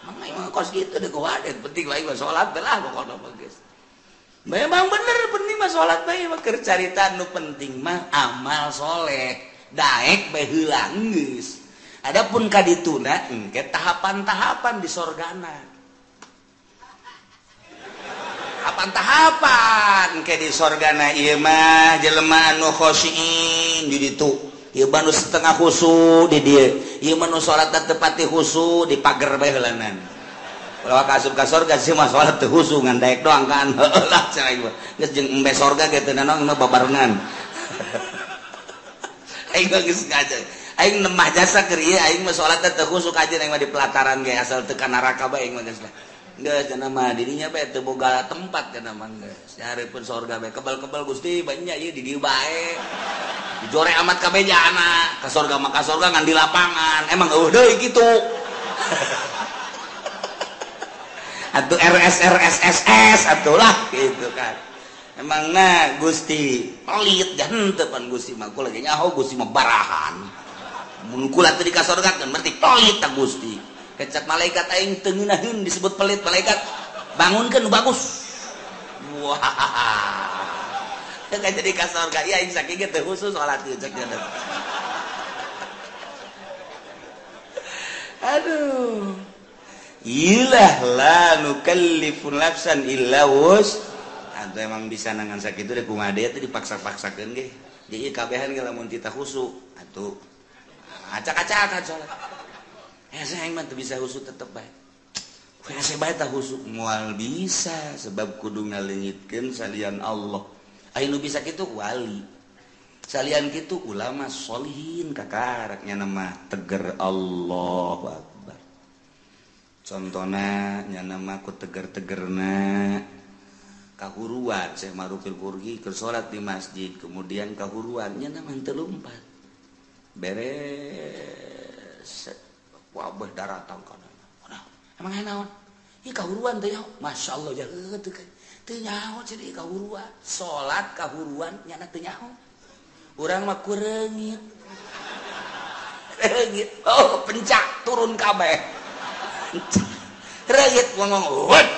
Mang aing kos kitu deui kuwadet penting aing mah salat lah pokona mah geus. Memang bener penting mah salat bae mah keur carita nu penting mah amal soleh. Daek bae heula geus. Adapun ka dituna engke tahapan-tahapan di sorgana. Tahapan-tahapan engke di sorgana ieu mah jelema anu khosyin di ditu. Ieu mah nu setengah khusu di dieu. Ieu mah nu salat teu pati khusu di pager bae heulanan. Ulah ka asup ka sorga sih mah salat teu khusu ngan daek doang kan. Heueuh lah cenah ieu. Geus jeung embe sorga ge teu nanaon mah babarengan. Aing geus ngajar. Aing nemah jasa keur ieu aing mah salat teh teu khusuk aja aing mah di pelataran ge asal teu ka neraka bae aing mah geus lah. Geus cenah mah dirinya bae teu boga tempat cenah mah geus. Nyareupeun sorga bae kebal-kebal Gusti banyak ieu di dieu bae. Dijore amat kabeh jana ka sorga mah ka sorga ngan di lapangan. Emang eueuh deui kitu. Atuh RS RS SS atuh lah gitu kan. Emang na Gusti pelit dan henteu pan Gusti mah kula ge nyaho Gusti mah barahan. Mun kula teu dikasorgakeun berarti pelit ta Gusti. Kecak malaikat aing teu ngeunaheun disebut pelit malaikat. Bangunkeun nu bagus. Wah. Teu jadi ka sorga ieu aing sakieu ge teu khusus salat ieu cek nya. Aduh. Ilah la nukallifu nafsan illa wus. Atau emang bisa nangan sakitu deh kumaha deui teh dipaksa-paksakeun ge. Jadi kabehan ge lamun tita khusu atuh acak-acakan salat. Hese aing mah teu bisa khusu tetep bae. Hese bae tah khusu moal bisa sebab kudu ngaleungitkeun salian Allah. Aya nu bisa kitu wali. Salian kitu ulama sholihin kakarak nya mah teger Allahu Akbar. Contona nya mah ku teger-tegerna kahuruan Syekh Marufil Purgi keur salat di masjid kemudian kahuruan nya mah teu lumpat beres wabah daratang kana emang naon ieu kahuruan teh masyaallah jaheut teu teu nyaho cenah kahuruan salat kahuruan nya teu nyaho urang mah kureungit reungit oh pencak turun kabeh reungit ngomong wet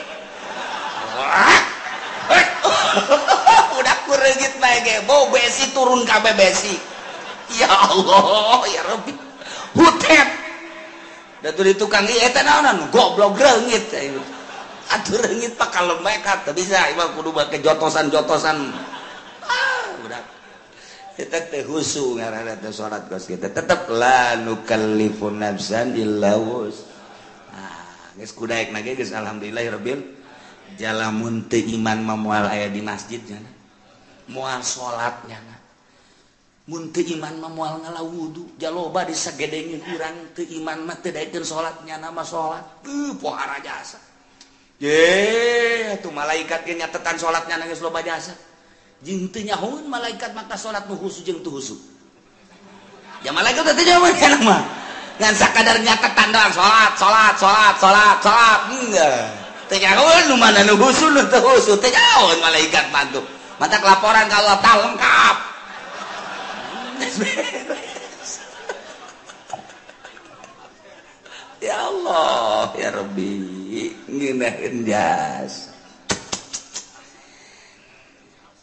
udah kureungit bae ge bau besi turun kabeh besi. Ya Allah ya Rabbi hutet da tuh di tukang ieu eta naonan goblok reungit atuh reungit pak kalem bae ka teu bisa ieu mah kudu make jotosan-jotosan ah udah eta teh khusu ngaranna teh salat kos kitu tetep la nukallifu nafsan illa wus. Ah geus kudaekna ge geus alhamdulillahirabbil jalamun teu iman mah moal aya di masjid nya moal salat nya mun teu iman mah moal ngala wudu jaloba disagedengin urang teu iman mah teu daekeun salat nya mah salat teu pohara jasa ye atuh malaikat ge nyatetan salat nya geus loba jasa jeung teu nyahoeun malaikat maka salat nu khusu jeung teu khusu ya malaikat teh teu nyahoeun kana mah ngan sakadar nyatetan doang salat salat salat salat salat enggak teu nyahoeun nu mana nu khusu nu teu khusu teu nyahoeun malaikat mah tuh matak laporan ka Allah tah lengkap. Ya Allah ya Rabbi ngeunaheun jasa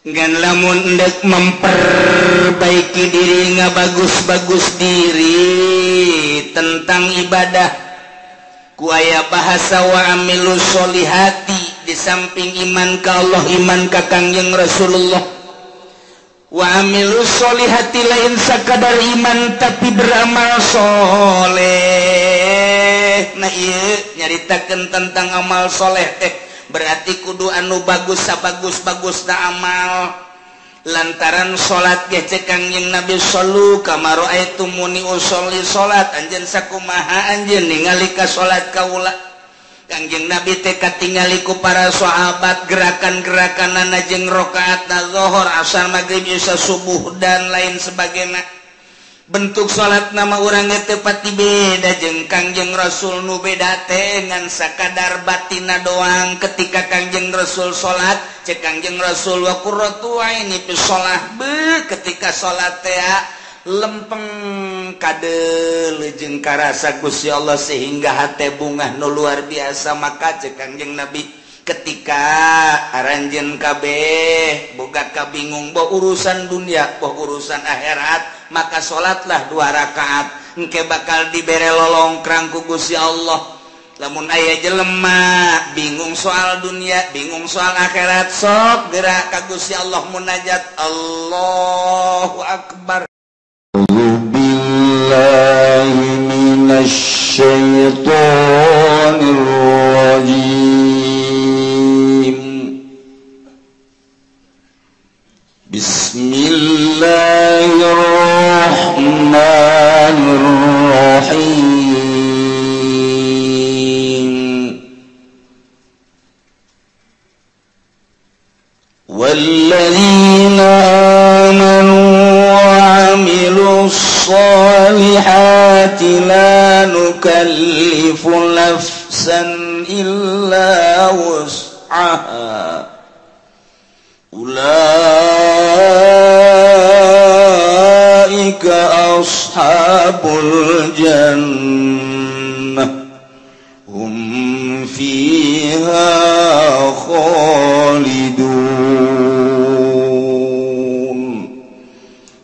ngan lamun endek memperbaiki diri ngabagus-bagus diri tentang ibadah ku aya bahasa wa amilus solihati di samping iman ka Allah iman ka Kangjeng Rasulullah wa amilus solihati lain sakadar iman tapi beramal soleh. Nah ieu nyaritakeun tentang amal soleh teh berarti kudu anu bagus sabagus-bagusna amal lantaran salat ge cek Kangjeng Nabi sallu kama raaitumuni usolli salat anjeun sakumaha anjeun ningali ka salat kaula. Kangjeng Nabi teh katingali ku para sahabat gerakan-gerakanana jeung rakaatna zuhur, asar, magrib, isya, subuh dan lain sebagainya. Bentuk salat nama urang teh pati beda jeung Kangjeng Rasul nu beda teh ngan sakadar batina doang. Ketika Kangjeng Rasul salat cek Kangjeng Rasul wa qurratu aini fi shalah be ketika salat teh lempeng kadeuleu jeung karasa Gusti Allah sehingga hate bungah nu luar biasa. Maka cek Kangjeng Nabi ketika aranjeun kabeh boga kabingung boh urusan dunia boh urusan akhirat, maka salatlah 2 rakaat engke bakal dibere lolongkrang ku Gusti Allah. Lamun aya jelema bingung soal dunia, bingung soal akhirat, sok gerak ka Gusti Allah munajat. Allahu akbar. A'udzu billahi minasy syaithanir rajim. Bismillahirrahmanirrahim. والذين آمنوا وعملوا الصالحات لا نكلف نفسا إلا وسعها أولئك أصحاب الجنة هم فيها خالدون.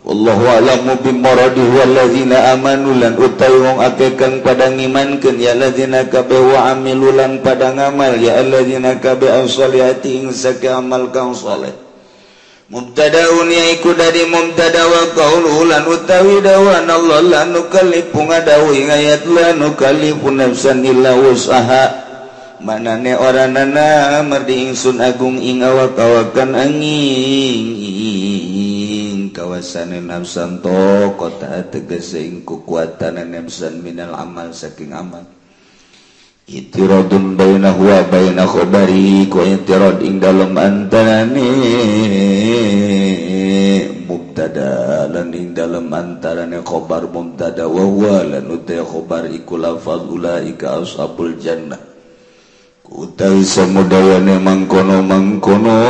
Wallahu a'lamu bimuradihi walladzina amanu lan utawi wong akeh kang padha ngimankeun ya alladzina kabeh wa amilu lan padha ngamal ya alladzina kabeh as-solihati ing sake amal kang saleh. Mubtadaun yaiku dari mubtada wa qaulu lan utawi dawan Allah la nukallifu ngadawuh ing ayat la nukallifu nafsan illa wus'aha. Manane oranana merdi ingsun agung ing awak-awakan angin kawasane nafsan to kota tegese ing kekuatan nafsan minal amal saking amal. Itiradun bainahu wa baina khabari ku itirad ing dalem antarane mubtada lan ing dalem antarane khabar mubtada wa huwa lan uta khabar iku lafaz ulaika ashabul jannah. Utawi samudawane mangkono-mangkono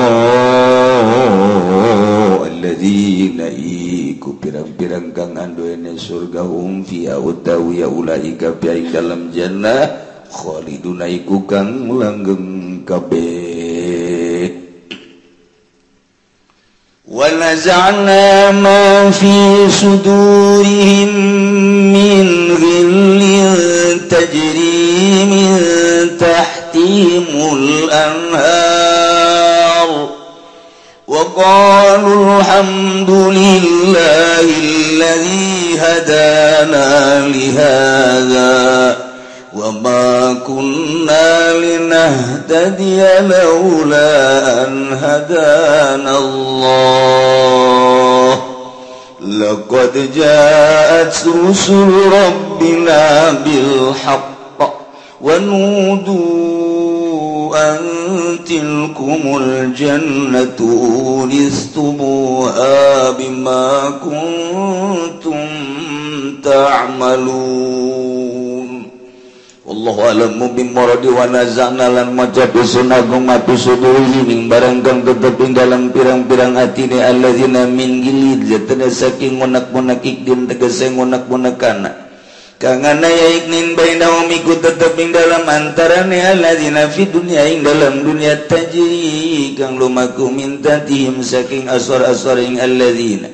alladzina iku pirang-pirang kang anduene surga hum fiha utawi ya ulaika fi ing dalam jannah khaliduna iku kang langgeng kabeh. Wa naza'na ma fi sudurihim min ghillin tajri min tahtihimul anhar wa qalu alhamdulillahi alladhi hadana lihadha wa ma kunna linahtadiya laula an hadana Allah laqad ja'at rusul rabbina bil haqq wa nudu an tilkumul jannatu uristumuha bima kuntum ta'malun. Wallahu a'lamu bimuradi wa naza'na lan maca dusun agung matu sudurihi ing barang kang tetep ing dalam pirang-pirang atine alladzina min gilid jatana saking ngonak-ngonak ikdin tegese ngonak-ngonakan kang ana ya iknin bainahum iku tetep ing dalam antarane alladzina fi dunya ing dalam dunya tajri kang lumaku minta tihim saking asor-asor ing alladzina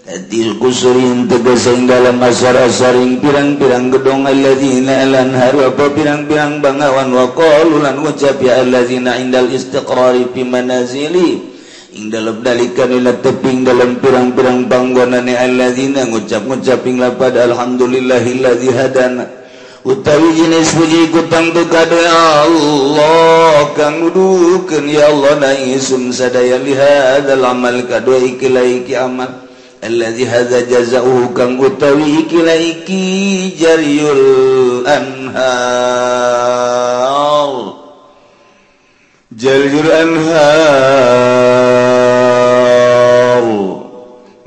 Adil kusurin tegese ing dalam asar-asaring pirang-pirang gedong alladzina alanhar wa pirang-pirang bangawan wa qalu lan ucap ya alladzina indal istiqrari fi manazili ing dalam dalikan ila teping dalam pirang-pirang panggonane alladzina ngucap-ngucap ing lapad alhamdulillahilladzi hadana utawi jenis puji ku tangtu kade Allah kang nuduhkeun ya Allah na ingsun sadaya lihadzal amal kadua iki iki amal alladzi hadza jazaohu kang utawi iki iki jariyul anhar jariyul anhar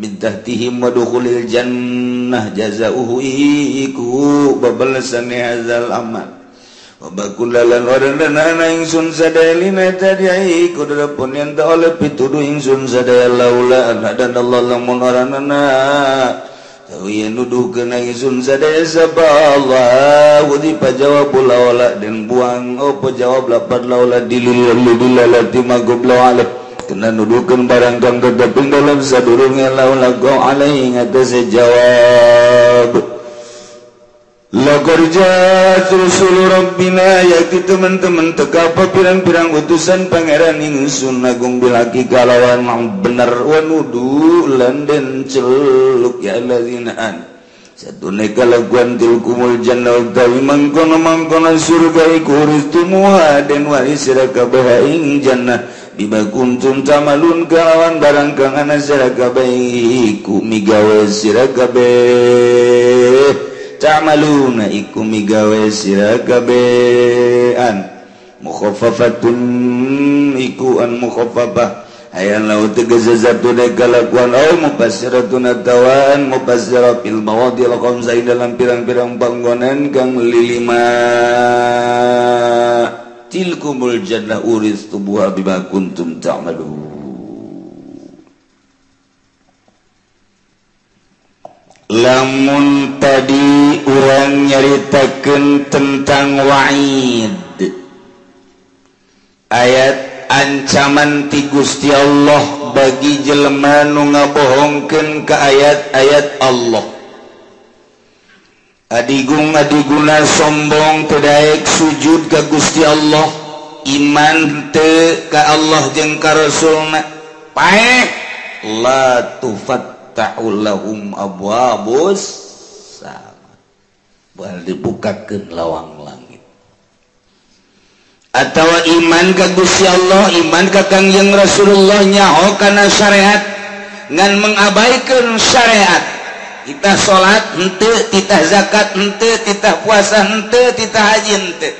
min tahtihim wa dukhulil jannah jazaohu iku babalasan hadzal amal wa bakulalan warana ingsun sadaya lina tadi kudurapun yang tak oleh pituduh ingsun sadaya laula dan Allah lamun oranana Tawi nuduhkeun ingsun sadaya sapa Allah wadipa jawab laula dan buang apa jawab lapad laula dilalati magobla alih kena nuduhkeun barang kang tetep ing dalam sadurunge laula go alaihi ngatasé jawab. Laqad ja'at rusulu rabbina yakti teman-teman teka pirang-pirang utusan pangeran ingsun agung bil haqiqah lawan bener wa nudu lan den celuk ya allazina an satune kalakuan tilkumul jannah utawi mangkono-mangkono surga iku uristumuha den waris sira kabeh ing jannah bima kuntum tamalun kalawan barang kang ana sira kabeh iku migawe sira kabeh ta'maluna iku migawe sira kabehan mukhaffafatun iku an mukhaffafah ayan lau tegese satune kalakuan au mufassiratun atawan mufassira fil mawadil khamsa dalam pirang-pirang panggonan kang lilima tilkumul jannah uristumuha bima kuntum ta'malun. Lamun tadi urang nyaritakeun tentang wa'id ayat ancaman ti Gusti Allah bagi jelema nu ngabohongkeun ka ayat-ayat Allah. Adigung adiguna sombong teu daek sujud ka Gusti Allah, iman teu ka Allah jeung ka Rasulna, paeh la tufat ta'ullahum abwabus sama bal dibukakeun lawang langit. Atawa iman ka Gusti Allah, iman ka Kangjeng Rasulullah nyaho kana syariat ngan mengabaikan syariat. Titah salat henteu, titah zakat henteu, titah puasa henteu, titah haji henteu,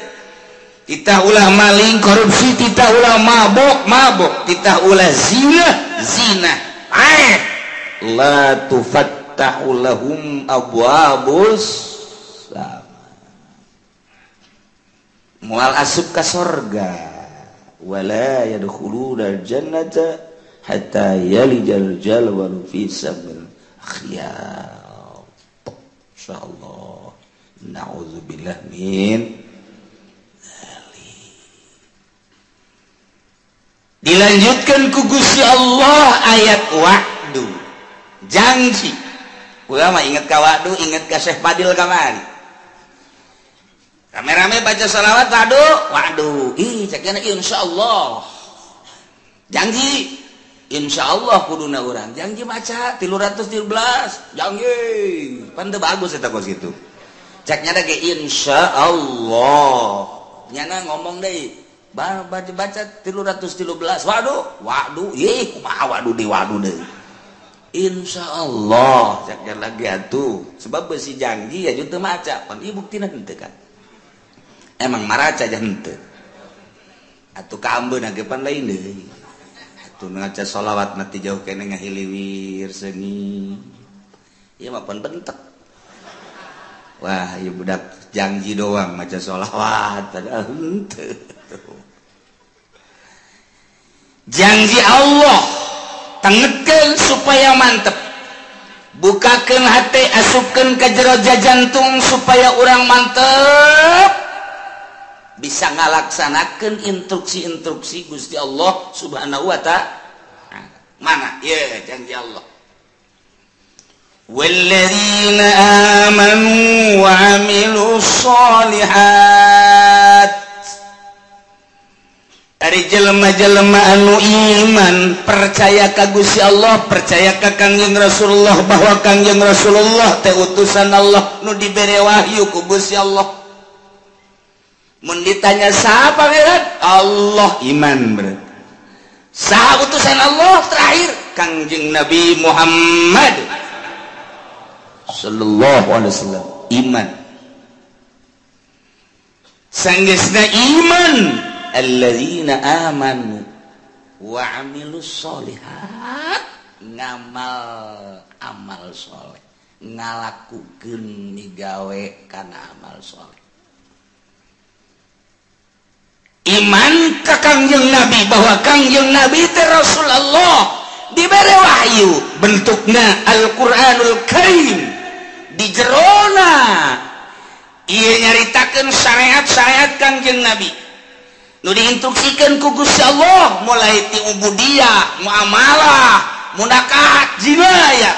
titah ulah maling korupsi, titah ulah mabok mabok, titah ulah zina zina. Ae la tufattahu lahum abwabus sama mual asup ka sorga wala yadkhuluna jannata hatta yalijal jalwalu fi samil khiyat. Insyaallah na'udzubillah min dzalik. Dilanjutkan ku Gusti Allah ayat wa'du janji. Ulama inget ka wa'du, inget ka Syekh Fadil kamari. Rame-rame baca salawat wa'du, wa'du. Ih, cekna insyaallah. Janji insyaallah kuduna urang. Janji maca 313, janji. Pan teu bagus eta kos kitu. Ceknya ge insyaallah. Nyana ngomong deui, baca 313, wa'du, wa'du. Ih, kumaha wa'du di wa'du deui. Insyaallah cek lagi atuh sebab besi janji ya teu maca pan ieu buktina henteu kan emang maraca aja henteu atuh kaambeuna ge pan lain deui atuh ngaca sholawat mati jauh kene ngahiliwir seungi ieu mah pan bentek wah ieu budak janji doang maca sholawat padahal henteu. Janji Allah tengekeun supaya mantep, bukakeun hati, asupkeun ka jero jantung supaya urang mantep bisa ngalaksanakeun instruksi-instruksi Gusti Allah Subhanahu wa ta'ala. Mana ieu janji Allah, walladzina amanu wa amilus sholihat. Dari jelema-jelema anu iman percaya ka Gusti Allah, percaya ka Kangjeng Rasulullah bahwa Kangjeng Rasulullah teh utusan Allah nu dibere wahyu ku Gusti Allah. Mun ditanya saha pangeran? Allah, iman berarti. Saha utusan Allah terakhir? Kangjeng Nabi Muhammad sallallahu alaihi wasallam, iman. Sanggeusna iman alladzina amanu wa amilus sholihat, ngamal amal soleh, ngalakukeun migawe kana amal soleh. Iman ka Kangjeng Nabi bahwa Kangjeng Nabi teh Rasulullah, dibere wahyu bentukna Al-Qur'anul Karim. Di jerona ieu nyaritakeun syariat-syariat Kangjeng Nabi. Nu diinstruksikeun ku Gusti Allah mulai ti ubudiyah, muamalah, munakahat, jinayah.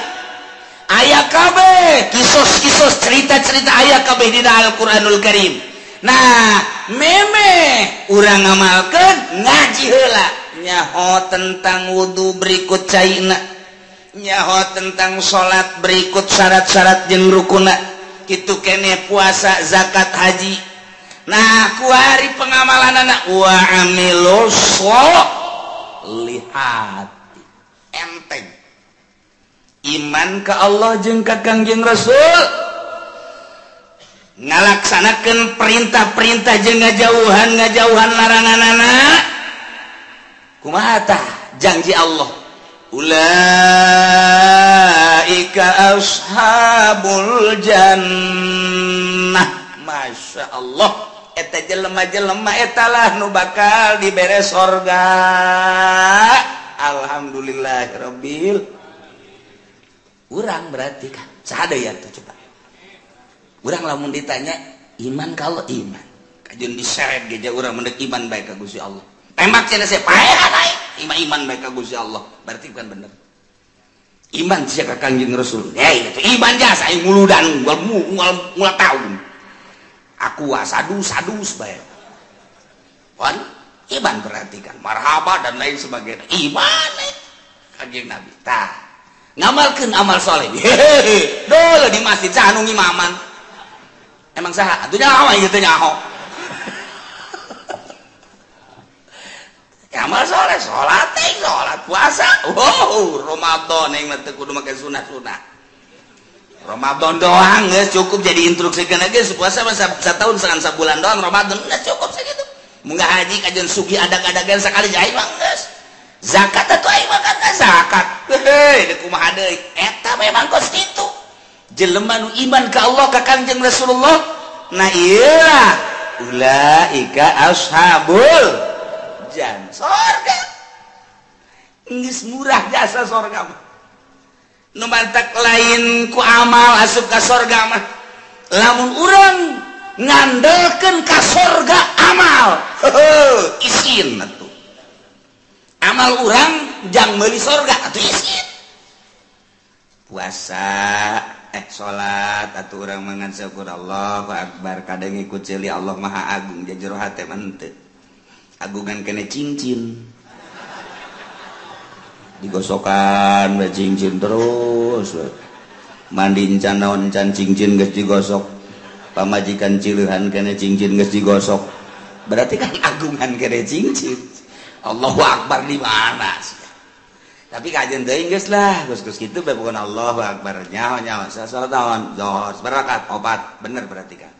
Aya kabeh kisos-kisos cerita-cerita aya kabeh dina Al-Qur'anul Karim. Nah, meme urang ngamalkeun ngaji heula nyaho tentang wudu berikut caina, nyaho tentang salat berikut syarat-syarat jeung rukuna, kitu keneh puasa, zakat, haji. Nah, kuari pengamalanana wa amilus sholihat. Enteng. Iman ka Allah jeung ka Kangjeng Rasul, ngalaksanakeun perintah-perintah jeung ngajauhan laranganana. Kumaha tah janji Allah? Ulaika ashabul jannah. Masya Allah, eta jelema-jelema eta lah nu bakal dibere sorga. Alhamdulillahirabbil. Urang berarti kan saha deui atuh coba. Urang lamun ditanya iman kalau iman, kajeun diseret ge urang mendek iman bae ka Gusti Allah. Tembak cenah saya paehan aing iman bae ka Gusti Allah, berarti bukan bener. Iman sia ka Kangjeng Rasul. Hei, itu iman jasa aing nguludan ngul taun. Aku sadu-sadus bae. Wan iman berarti kan marhaba dan lain sebagainya. Iman Kangjeng Nabi. Tah, ngamalkeun amal soleh. Hehehe, dole di masjid saha nu ngimaman. Emang saha? Atuh nyaho ieu teh nyaho. Amal soleh, salat teh, salat puasa. Wow, Ramadan aing mah teu kudu make sunah-sunah. Ramadan doang geus cukup jadi instruksikeun geus puasa mah satahun sangan sabulan doang Ramadan geus cukup sakitu. Munggah haji kajeun sugih adag-adagan sakali aing mah geus. Zakat atuh aing mah kan zakat. Heuh, deuk kumaha deui? Eta memang kos kitu. Jelema nu iman ka Allah ka Kangjeng Rasulullah, nah ieu lah ulaika ashabul jan sorga. Geus murah jasa sorga mah. Nu mantak lain ku amal asup ka sorga mah. Lamun urang ngandelkeun ka sorga amal, heuh, isin atuh. Amal urang jang meuli sorga atuh isin. Puasa, salat atuh urang mangan syukur Allahu akbar kadang ngikut ceuli Allah Maha Agung jero hate mah henteu. Agungan kene cincin digosokan we cincin terus mandi encan naon encan cincin geus digosok, pamajikan cileuhan kene cincin geus digosok, berarti kan agungan kene cincin. Allahu akbar di mana? Tapi kajian teuing geus lah, geus-geus kitu bae pokona Allahu akbar nyaho nyaho salat naon zuhur sabarakat opat bener berarti kan.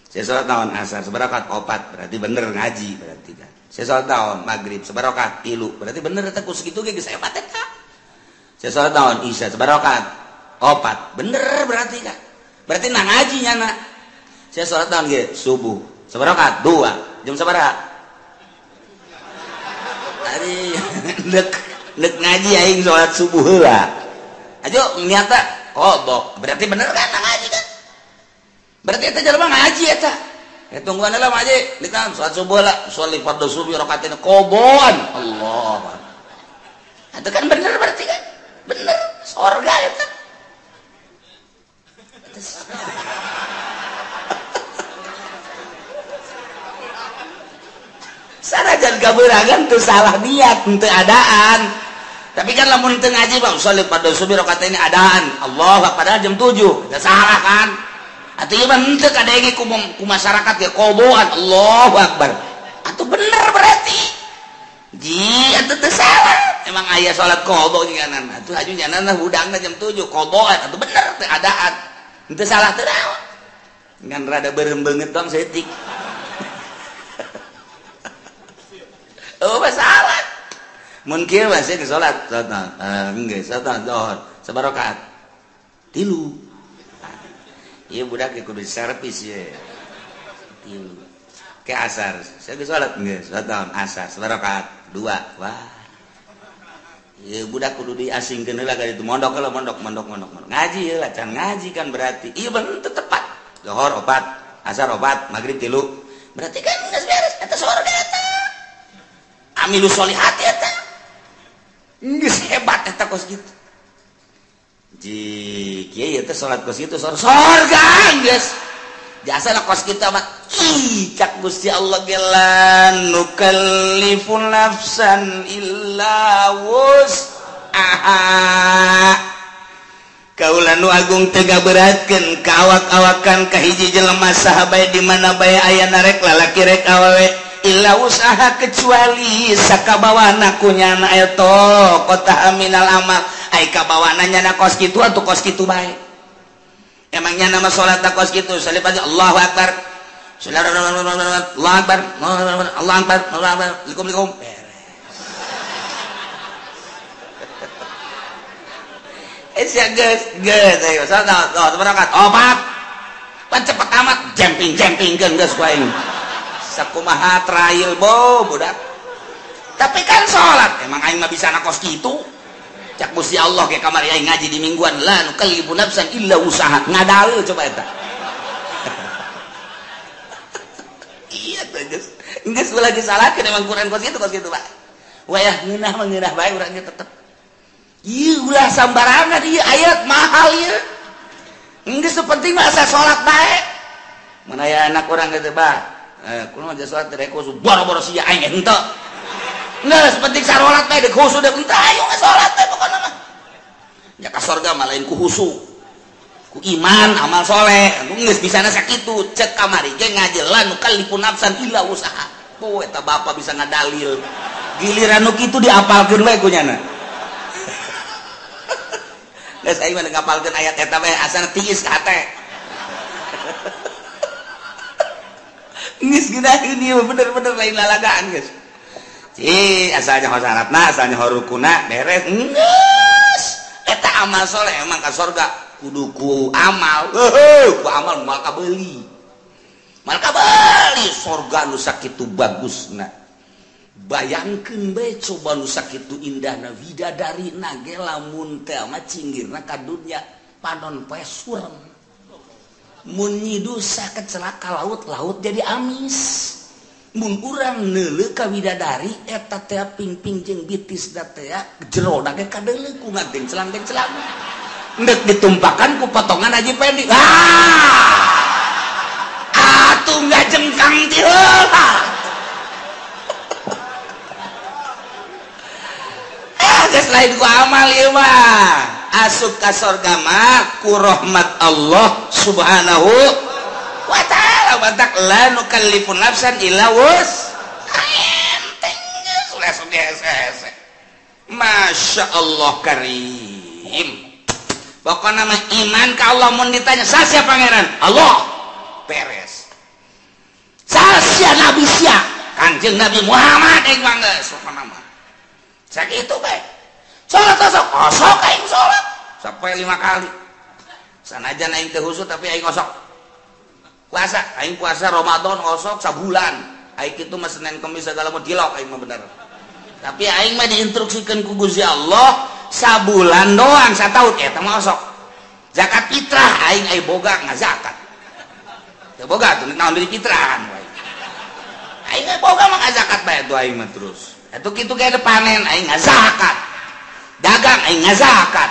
Saya salat naon asar sabarakat opat berarti bener ngaji berarti kan. Saya salat naon maghrib sabarakat tilu berarti bener eta ku sakitu ge geus hebat eta. Saya salat naon isya sabarakat opat bener berarti kan. Berarti nah ngaji nyana. Saya salat naon ge subuh sabarakat dua jam sabaraha? Ari nek ngaji aing salat subuh heula. Ajo niatna qada berarti bener kan nah ngaji kan. Berarti eta jelema ngaji eta. Ya tungguan lah ngaji, dikan salat subuh lah, salat fardhu subuh rakaatin qobon. Allah. Itu kan bener berarti kan? Bener, sorga eta. Sanajan kaberangan teu salah niat, teu adaan. Tapi kan lamun teu ngaji Bang, salat fardhu subuh rakaatin adaan. Allah padahal jam 7. Teu salah kan? Atuh ieu mah henteu kadenge ku masyarakat ge koboan Allahu akbar. Atuh bener berarti. Ji atuh teu salah. Emang aya salat qada nyanan. Atuh aju nyanan hudangna jam 7 qadaan atuh bener teu adaan. Henteu salah teu naon. Ngan rada beureum beungeut dong saeutik. Oh masalah. Mun kieu mah sih salat salat geus salat zuhur sabarakat. Tilu. Iya budak kudu servis ye. Tilu. Ke asar. Saya geus salat geus salat naon asar sabarakat dua. Wah. Ya budak kudu diasingkeun heula ka ditu mondok heula mondok mondok mondok mondok. Ngaji heula can ngaji kan berarti. Ieu bener teu tepat. Zuhur opat, asar opat, maghrib 3. Berarti kan geus beres eta sorga eta. Amilu sholihat eta. Geus hebat eta kos kitu. Ji kieu teh salat kos kitu sorga geus. Jasa lah kos kita mah ih cak Gusti Allah gelan nukallifu nafsan illa wus'aha. Kaula nu agung teu gaberatkeun ka awak-awakan ka hiji jelema saha bae di mana bae ayana rek lalaki rek awewe illa wus'aha kecuali sakabawana ku nyana eta kota minal amal ai kabawana nyana kos kitu atuh kos kitu bae. Emangnya nama sholat tak kos gitu salib aja Allahu Akbar Allahu Akbar Allahu Akbar Allahu Akbar likum beres. Sia geus geus ayo salat oh berangkat opat pan cepet amat jemping-jempingkeun geus ku aing sakumaha trail bo budak tapi kan sholat emang aing mah bisa na kos kitu. Cak Gusti Allah ke kamari aing ngaji di mingguan la nukallifu nafsan illa usaha ngadaul coba eta. Iya tuh geus geus ulah disalahkeun emang Quran kos kitu Pak. Wayah ngeunah mah ngeunah bae urang ge tetep. Ieu ulah sambarangan ieu ayat mahal ieu. Geus penting mah asa salat bae. Mun aya anak urang geus bah, kumaha aja salat teh khusus boro-boro sia aing henteu. Geus penting sarolat bae deuk khusu deuk henteu ayo salat teh pokona mah. Nya ka sorga mah lain ku khusu. Ku iman amal soleh. Geus bisana sakitu cek kamari ge ngaji la nukallifu nafsan illa usaha. Po eta bapa bisa ngadalil. Giliran nu kitu diapalkeun we ku nyana. Geus aing mah ngapalkeun ayat eta we asana tiis ka hate. Geus geunaheun ieu bener-bener lain lalagaan geus. Ci asalnya syaratna asalnya rukuna beres geus eta amal soleh emang ka sorga kudu ku amal heuh ku amal moal kabeuli moal kabeuli sorga nu sakitu bagusna bayangkeun bae coba nu sakitu indahna widadarina ge lamun teh mah cinggirna ka dunya panon poe surem mun nyidusa kecelaka laut-laut jadi amis. Mun urang neuleuh ka widadari eta teh pingping jeung bitis da teh jero da ge kadeuleuh ku ngagenclang-genclang endek ditumpakan ku potongan Haji Pendi ah atuh ngajengkang ti heula ah geus lain ku amal ieu mah asup ka sorga mah ku rahmat Allah subhanahu wa ta'ala. Batak la nukallifu nafsan illa wus enteng geus hese. Masya Allah karim. Pokokna mah iman ka Allah mun ditanya sasia pangeran Allah beres. Sasia nabi sia Kanjeng Nabi Muhammad aing mah geus pokona mah. Sakitu bae. Salat osok osok aing salat sampai 5 kali. Sanajan aing teu khusyuk tapi aing osok. Puasa, aing puasa Ramadan osok sabulan. Aing kitu mah Senin Kemis segala mah dilok aing mah bener. Tapi aing mah diinstruksikeun ku Gusti Allah sabulan doang sataun eta mah osok. Zakat fitrah aing ai boga ngazakat. Teu boga tuh naon beli fitrahan wae. Aing ai boga mah ngazakat bae tuh aing mah terus. Atuh kitu ge panen aing ngazakat. Dagang aing ngazakat.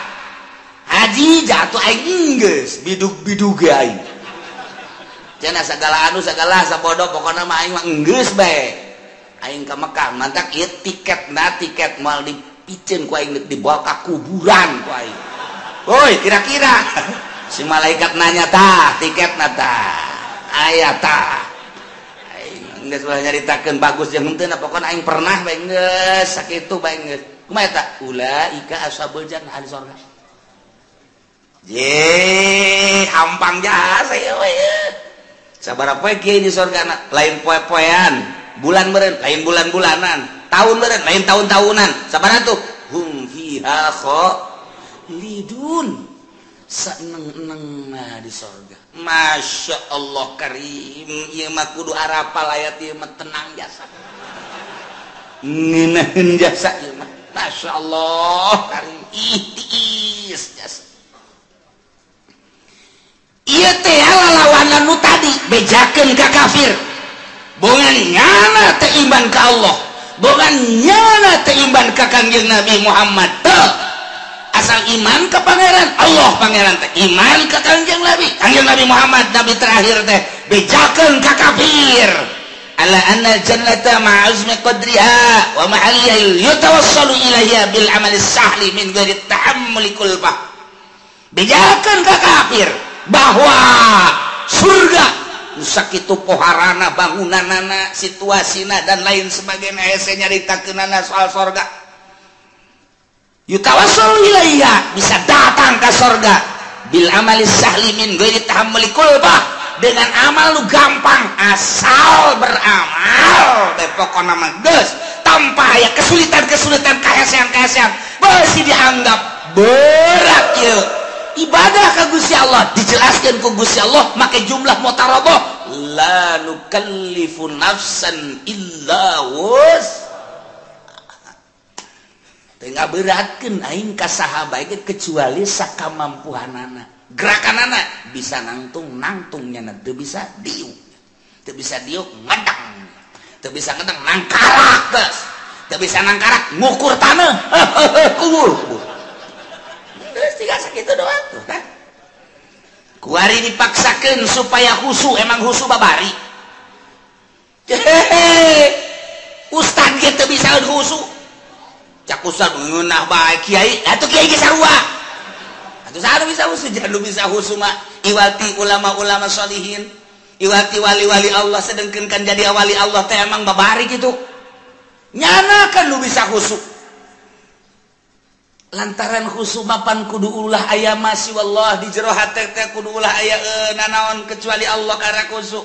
Haji jatuh aing geus bidug-bidug ge aing. Cenah segala anu segala sabodo pokona mah aing mah enggeus bae. Aing ka Mekah mantak ieu tiketna tiket moal dipiceun ku aing dibawa ka kuburan ku aing. Woi kira-kira si malaikat nanya tah tiketna tah aya tah. Aing geus ulah nyaritakeun bagus jeung henteu pokona aing pernah bae geus sakitu bae geus. Kumaha eta? Ulaika ashabul jannah ahli surga. Ye, hampang jasa ieu we. Sabaraha poe kieu di sorga lain poe-poean, bulan meureun lain bulan-bulanan, tahun meureun lain tahun-tahunan. Sabaraha tuh? Hum fiha khalidun. Saeneng-enengna di sorga. Masya Allah karim, ieu mah kudu arapal ayat ieu mah tenang jasa. Ngeunaheun jasa ieu mah. Masya Allah karim ih tiis jasa. Ieu teh lalawanan nu tadi bejakeun ka kafir. Bongan nyana teh iman ka Allah, bongan nyana teh iman ka Kangjeng Nabi Muhammad teu. Asal iman ke pangeran Allah, pangeran teh iman ke Kangjeng Nabi, Kangjeng Nabi Muhammad nabi terakhir teh bejakeun ka kafir. Ala anna jannata ma'azmi qadriha wa mahalliha yatawassalu ilaiha bil amali sahli min ghairi tahammuli kulfah. Bejakeun ka kafir bahwa surga sakitu poharana, bangunanana, situasina dan lain sebagainya, hese nyaritakeunana soal sorga. Yutawassalu ilaiha, bisa datang ke sorga bil amali sahli min ghairi tahammuli kulfah, dengan amal lu gampang asal beramal bae pokona mah geus tanpa aya kesulitan-kesulitan, kahesean-kahesean beusi dianggap berat ieu ibadah ka Gusti Allah. Dijelaskeun ku Gusti Allah make jumlah mutarabah, la nukallifu nafsan illa wus. Teu ngaberatkeun aing ka saha bae kecuali sakamampuhanana. Gerakanana bisa nangtung nangtung nyana, teu bisa diuk, teu bisa diuk ngedang, teu bisa ngedang nangkarak geus, teu bisa nangkarak ngukur taneuh kubur. Geus tiga sakitu doang tuh kan. Kuari dipaksakeun supaya khusu, emang khusu babari. Hehehe. Ustad ge teu bisa khusu. Cak ustad ngeunah bae kiai, atuh kiai ge sarua. Atuh saha nu bisa khusu? Jangan nu bisa khusu mah iwati ulama-ulama sholihin, iwati wali-wali Allah, sedengkeun kan jadi wali Allah teh emang babari kitu. Nyana kan nu bisa khusu. Lantaran khusu mapan kudu ulah aya masih wallah di jero hate teh kudu ulah aya nanaon kecuali Allah karena khusu.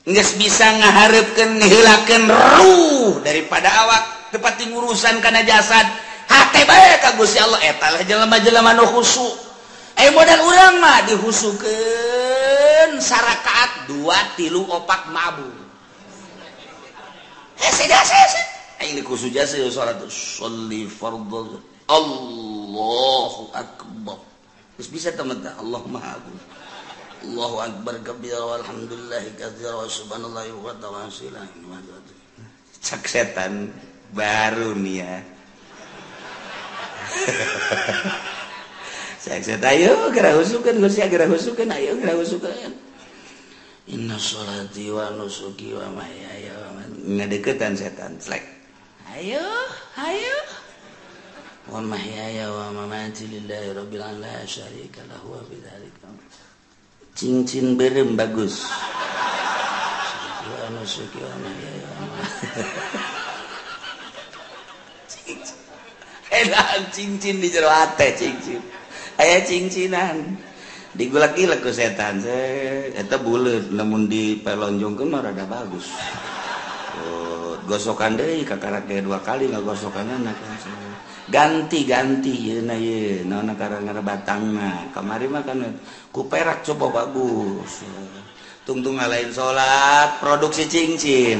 Geus bisa ngahareupkeun ngiheulakeun ruh daripada awak tepat ngurusan kana jasad. Hate bae ka Gusti Allah eta lah jelema-jelema nu khusu. Modal urang mah dihusukeun sarakaat 2 3 4 mabur. Hese hese. Aing khusu jasa salat sholli fardhu Allahu akbar. Terus bisa teman Allah Maha Agung. Allahu akbar kabira walhamdulillahi katsira wa subhanallahi wa ta'ala. Cak setan baru nih ya. Cak setan ayo geura husukeun Gusti, geura husukeun, ayo geura husukeun. Inna sholati wa nusuki wa mahyaya wa mamati. Ngadeukeutan setan slek. Ayo, ayo. Wa mahyaya wa mamati lillahi rabbil alamin la syarika lahu wa bidzalika. Cincin berem bagus. Wa nusuki wa mahyaya wa mamati. Cincin. Edan cincin di jero hate cincin. Aya cincinan. Digulak-gilak ku setan. Eta buleut lamun dipelonjongkeun mah rada bagus. Oh, gosokan deui kakarak ge 2 kali ngagosokanana. Ganti-ganti yeuna ye, naon karang batangna. Kamari mah kan ku perak coba bagus. Tungtung ngalain salat, produksi cincin.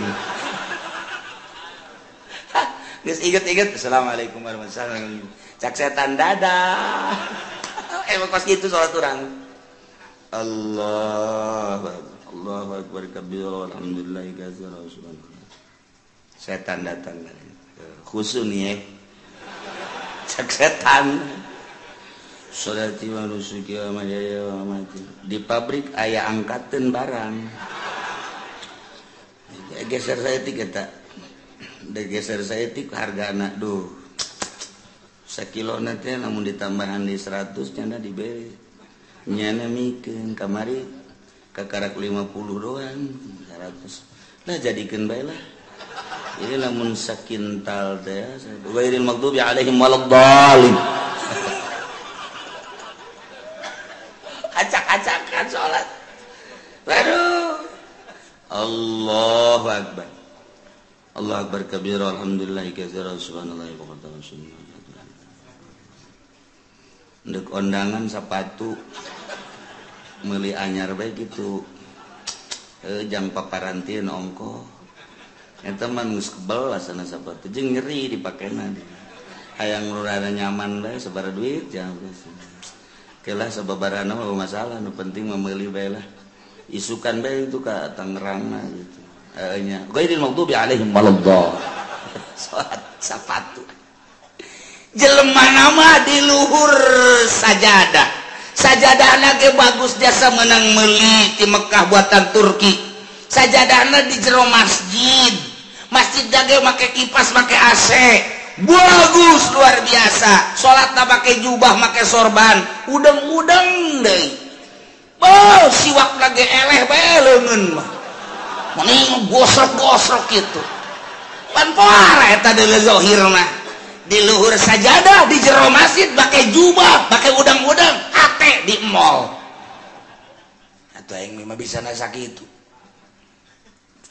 Geus inget-inget, assalamualaikum warahmatullahi wabarakatuh. Cak setan dadah. Emang kos gitu salat urang. Allah Allahu akbar kabira walhamdulillahi katsira wa subhanallah. Setan datang khusu nih ya. Cak setan. Sholati wa nusuki wa mahyaya wa mamati. Di pabrik aya angkateun barang. Geser saya tiga tak. Geser saya tik harga anak duh. Sakilo nanti namun ditambahan di 100 nyana diberi. Nyana mikeun kamari kakarak 50 doang 100. Lah jadikeun bae lah. Ini lamun sakintal teh ghairil maghdubi alaihim waladdallin. Acak-acakan salat. Waduh. Allahu akbar. Allahu akbar kabira alhamdulillahi katsira subhanallahi wa bihamdihi. Ndek ondangan sepatu meuli anyar bae kitu. Jang paparantin ongko. Eta mah geus kebel asana sapatu jeung nyeri dipakena. Hayang rada nyaman bae sabaraha duit jangan. Kelah sababarana mah masalah, nu penting mah meuli bae lah. Isukan bae itu ka Tangerang mah gitu. Heeh nya. Ghairil maghdubi alaihim waladdallin. Salat sapatu. Jelema nama di luhur sajadah. Sajadahna ge bagus jasa menang meuli ti Mekah buatan Turki. Sajadahna di jero masjid. Masjid ge make kipas, make AC. Bagus luar biasa. Salatna make jubah, make sorban, udeng-udeng deui. Oh, siwak lagi eleh bae leungeun mah. Mending gosok-gosok kitu. Pan poara eta deuleu zahir mah. Di luhur sajadah, di jero masjid make jubah, make udang-udang, hate di mall. Atuh aing mah bisa na sakitu.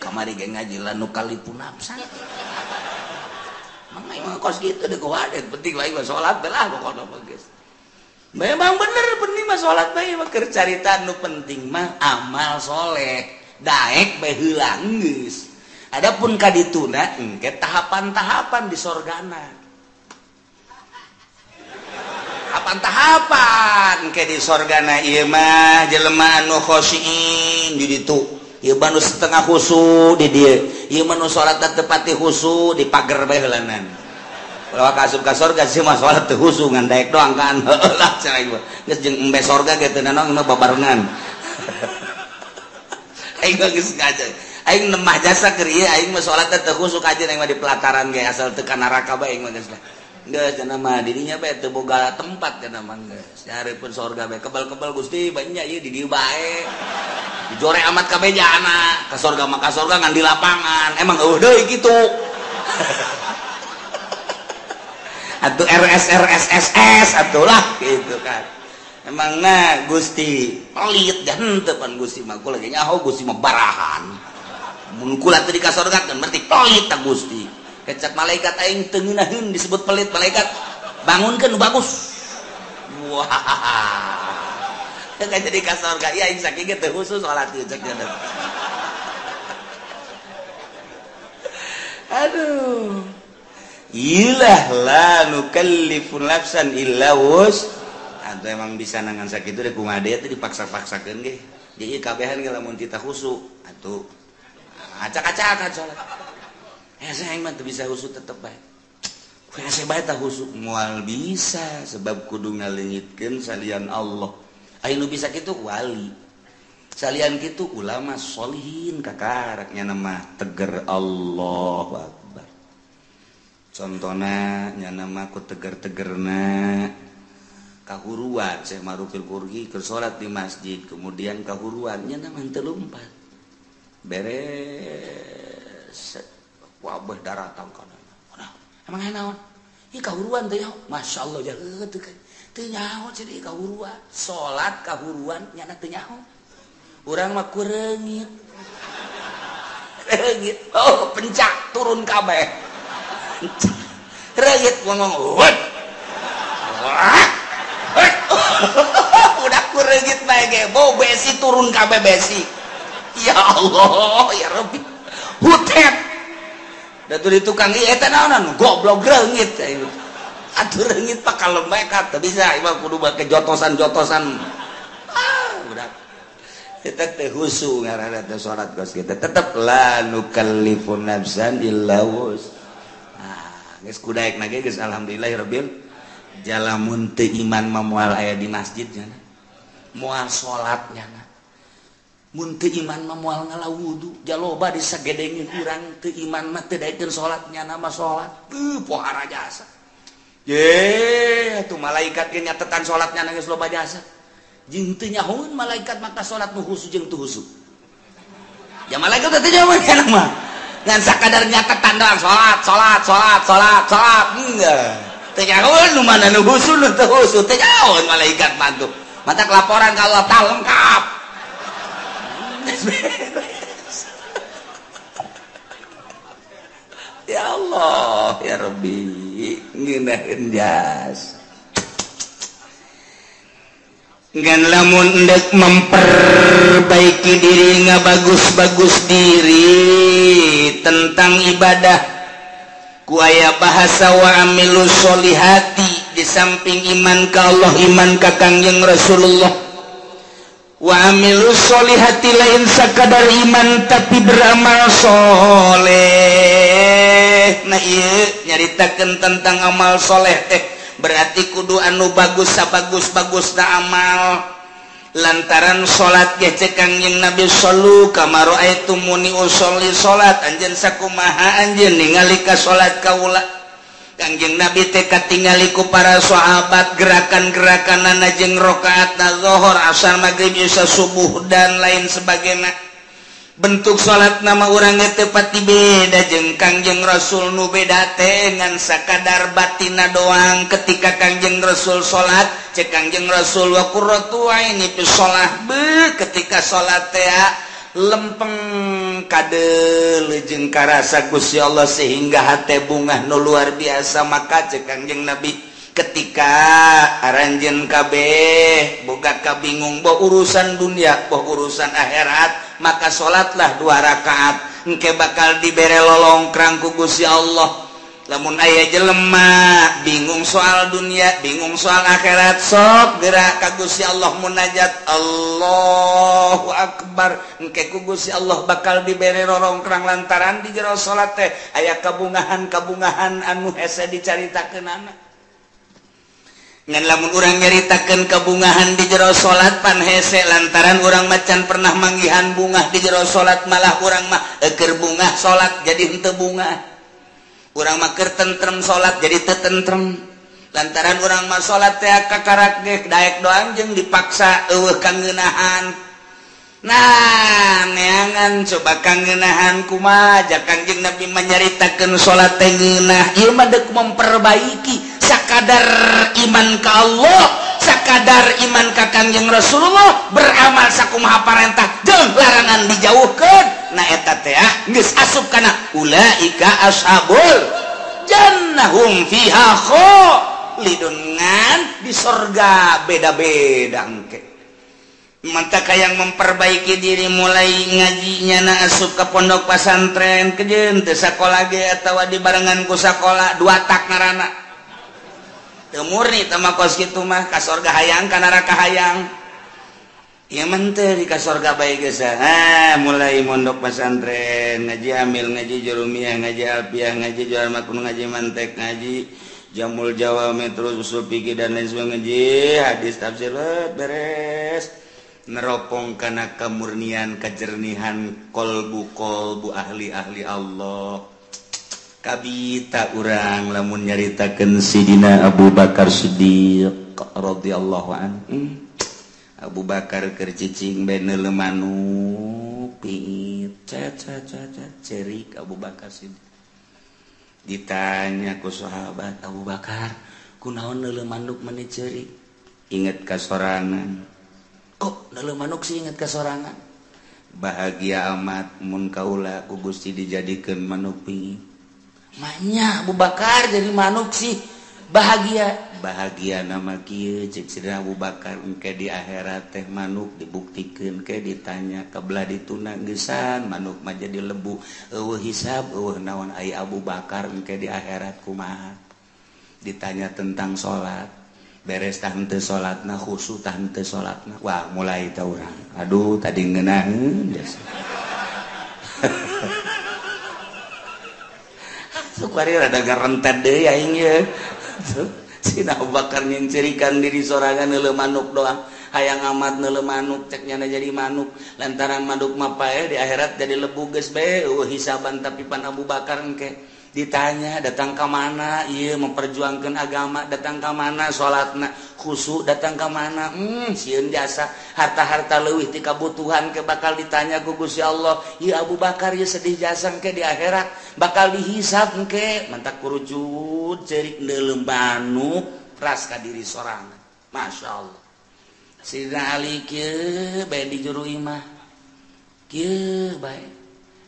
Kamari ge ngaji la nu kalipu nafsa. Mang aing mah kos kitu deui kuwadet, penting lain mah salat bae lah pokona mah geus. Memang bener penting mah salat bae mah keur carita nu penting mah amal soleh, daek bae heula geus. Adapun ka dituna engke tahapan-tahapan di sorgana. Tahapan-tahapan ke di sorgana ieu mah jelema anu khosyin di ditu. Ieu mah nu setengah khusu di dieu. Ieu mah nu salat teu pati khusu di pager bae heulanan. Ulah ka asup ka sorga sih mah salat teu khusu ngan daek doang kan. Heuh lah cenah ieu. Geus jeung embe sorga ge teu nanaon mah babarengan. Aing geus ngaji. Aing nemah jasa keur ieu aing mah salat teu khusu kajeun aing mah di pelataran ge asal teu ka neraka bae aing mah geus lah. Geus cenah mah dirinya bae teu boga tempat cenah mah geus. Nyareupeun sorga bae kebal-kebal Gusti banyak ieu di dieu bae. Dijore amat kabeh jana ka sorga mah ka sorga ngan di lapangan. Emang eueuh deui kitu. Atuh RS RS SS atuh lah gitu kan. Emang na Gusti pelit dan henteu pan Gusti mah kula ge nyaho Gusti mah barahan. Mun kula teu di ka sorga kan berarti pelit ta Gusti. Kecap malaikat aing teu ngeunaheun disebut pelit malaikat bangunkeun nu bagus. Wah. Teu jadi ka sorga ieu aing sakieu ge teu khusus salat ieu cek nya. Aduh. Ilah la nukallifu nafsan illa wus. Atau emang bisa nangan sakitu deh kumaha deui teh dipaksa-paksakeun ge. Jadi kabehan ge lamun tita khusu atuh acak-acakan salat. Hese aing mah teu bisa khusu tetep bae. Hese bae tah khusu moal bisa sebab kudu ngaleungitkeun salian Allah. Aya nu bisa kitu wali. Salian kitu ulama sholihin kakaraknya nama teger Allahu Akbar. Contona nya nama ku teger-tegerna kahuruan Syekh Marufil Qurhi keur salat di masjid kemudian kahuruan nya nama teu lumpat. Beres wabah daratang kana. Emang aya naon? Ieu kahuruan teh nyaho. Masyaallah jaeuh teu teu nyaho cenah kahuruan. Salat kahuruan nyana teu nyaho. Urang mah kureungit. Reungit. Oh, pencak turun kabeh. Reungit ngomong, "Wet." Udah kureungit bae ge, bau besi turun kabeh besi. Ya Allah, ya Rabbi. Hutet. Da tuh di tukang ieu eta naonan goblok reungit. Atuh reungit pak kalem bae ka teu bisa ieu mah kudu make jotosan-jotosan. Ah, budak. Eta teh khusu ngaranna teh salat kos kitu. Tetep la nukallifu nafsan illa wus. Ah, geus kudaek na ge geus alhamdulillahirabbil jalamun teu iman mah moal aya di masjid nya. Moal salat nya. Mun teu iman mah moal ngala wudu, jaloba disagedengin urang teu iman mah teu daekeun salat nyana mah salat. Teu pohara jasa. Ye, atuh malaikat ge nyatetan salat nyana geus loba jasa. Jeung teu nyahoeun malaikat maka salat nu khusu jeung teu khusu. Ya malaikat teh teu nyahoeun kana mah. Ngan sakadar nyatetan doang salat, salat, salat, salat, salat. Enggak. Teu nyahoeun nu mana nu khusu nu teu khusu, teu nyahoeun malaikat mah tuh. Matak laporan ka Allah tah lengkap. Ya Allah, ya Rabbi, ngeunaheun jas. Ngan lamun endek memperbaiki diri ngabagus-bagus diri tentang ibadah, Ku aya bahasa wa amilu sholihati di samping iman ka Allah iman ka Kangjeng Rasulullah. Wa amilu sholihati lain sakadar iman tapi beramal soleh. Nah ieu nyaritakeun tentang amal soleh teh berarti kudu anu bagus sabagus-bagusna amal. Lantaran salat ge cek Kangjeng Nabi sallu kama raaitumuni usolli salat anjeun sakumaha anjeun ningali ka salat kaula. Kangjeng Nabi teh katingali ku para sahabat gerakan-gerakanana jeung rakaatna zuhur, asar, magrib, isya, subuh dan lain sebagainya. Bentuk salat nama urang teh pati beda jeung Kangjeng Rasul nu beda teh ngan sakadar batina doang. Ketika Kangjeng Rasul salat cek Kangjeng Rasul wa qurratu aini fi shalah be ketika salat teh lempeng kadeuleu jeung karasa Gusti Allah sehingga hate bungah nu luar biasa. Maka cek Kangjeng Nabi ketika aranjeun kabeh boga kabingung boh urusan dunia boh urusan akhirat maka salatlah 2 rakaat engke bakal dibere lolongkrang ku Gusti Allah. Lamun aya jelema bingung soal dunia bingung soal akhirat sok gerak ka Gusti Allah munajat Allahu Akbar engke ku Gusti Allah bakal dibere rorongkrang lantaran di jero salat teh aya kabungahan-kabungahan anu hese dicaritakeunana. Ngan lamun urang nyaritakeun kabungahan di jero salat pan hese lantaran urang macan pernah manggihan bungah di jero salat malah urang mah keur bungah salat jadi henteu bungah. Urang mah keur tentrem salat jadi teu tentrem. Lantaran urang mah salat teh kakarak ge daek doang jeung dipaksa eueuh kangeunahan. Nah, neangan coba kangeunahan kumaha ja Kangjeng Nabi manyaritakeun salat teh ngeunah. Ieu mah deuk memperbaiki sakadar iman ka Allah, sakadar iman ka Kangjeng Rasulullah, beramal sakumaha parentah jeung larangan dijauhkeun. Nah eta teh geus asup kana ulaika ashabul jannah hum fiha khalidun ngan di sorga beda-beda engke. Mantap yang memperbaiki diri mulai ngajinya na asup ke pondok pesantren kejeun teu sakola ge atawa dibarengan ku sakola dua tak ngaranna. Teu murni teh mah kos kitu mah ka sorga hayang ka neraka hayang. Ieu mah teu di ka sorga bae geus. Ah mulai mondok pesantren ngaji amil ngaji jurumiyah ngaji alfiah ngaji jual makun ngaji mantek ngaji jamul jawami terus usul fikih dan lain sebagainya ngaji hadis tafsir beres. Neropong kana kemurnian kejernihan kolbu-kolbu ahli-ahli Allah. Kabita urang lamun nyaritakeun Sidina Abu Bakar Siddiq radhiyallahu anhu. Abu Bakar keur cicing bae neuleuh manuk piit ca ca ca ca cerik Abu Bakar Siddiq. Ditanya ku sahabat, Abu Bakar kunaon neuleuh manuk meni cerik? Inget ka sorangan. Kok neuleuh manuk sih inget ka sorangan? Bahagia amat mun kaula ku Gusti dijadikeun manuk pingit. Manya Abu Bakar jadi manuk sih bahagia. Bahagia nama kieu cek Sidina Abu Bakar engke di akhirat teh manuk dibuktikeun ke ditanya kabelah dituna geusan manuk mah jadi lebu eueuh hisab eueuh naon ai Abu Bakar engke di akhirat kumaha. Ditanya tentang salat beres tah henteu salatna khusyuk tah henteu salatna wah mulai tah urang aduh tadi ngeunaheun geus. Sukari rada garentet deui aing ye. Sina Abu Bakar nyincirikan diri sorangan neuleuh manuk doang hayang amat neuleuh manuk cek nyana jadi manuk lantaran manuk mah pae di akhirat jadi lebu geus bae eueuh hisaban tapi pan Abu Bakar engke ditanya datang ke mana ieu memperjuangkan agama datang ke mana salatna khusyuk datang ke mana sieun jasa harta-harta leuwih ti kabutuhan ke bakal ditanya ku Gusti Allah ieu Abu Bakar ieu sedih jasa engke di akhirat bakal dihisab engke mantak kurujud ceurik neuleuh manuk ras ka diri sorangan. Masya Allah Sidina Ali kieu bae di juru imah kieu bae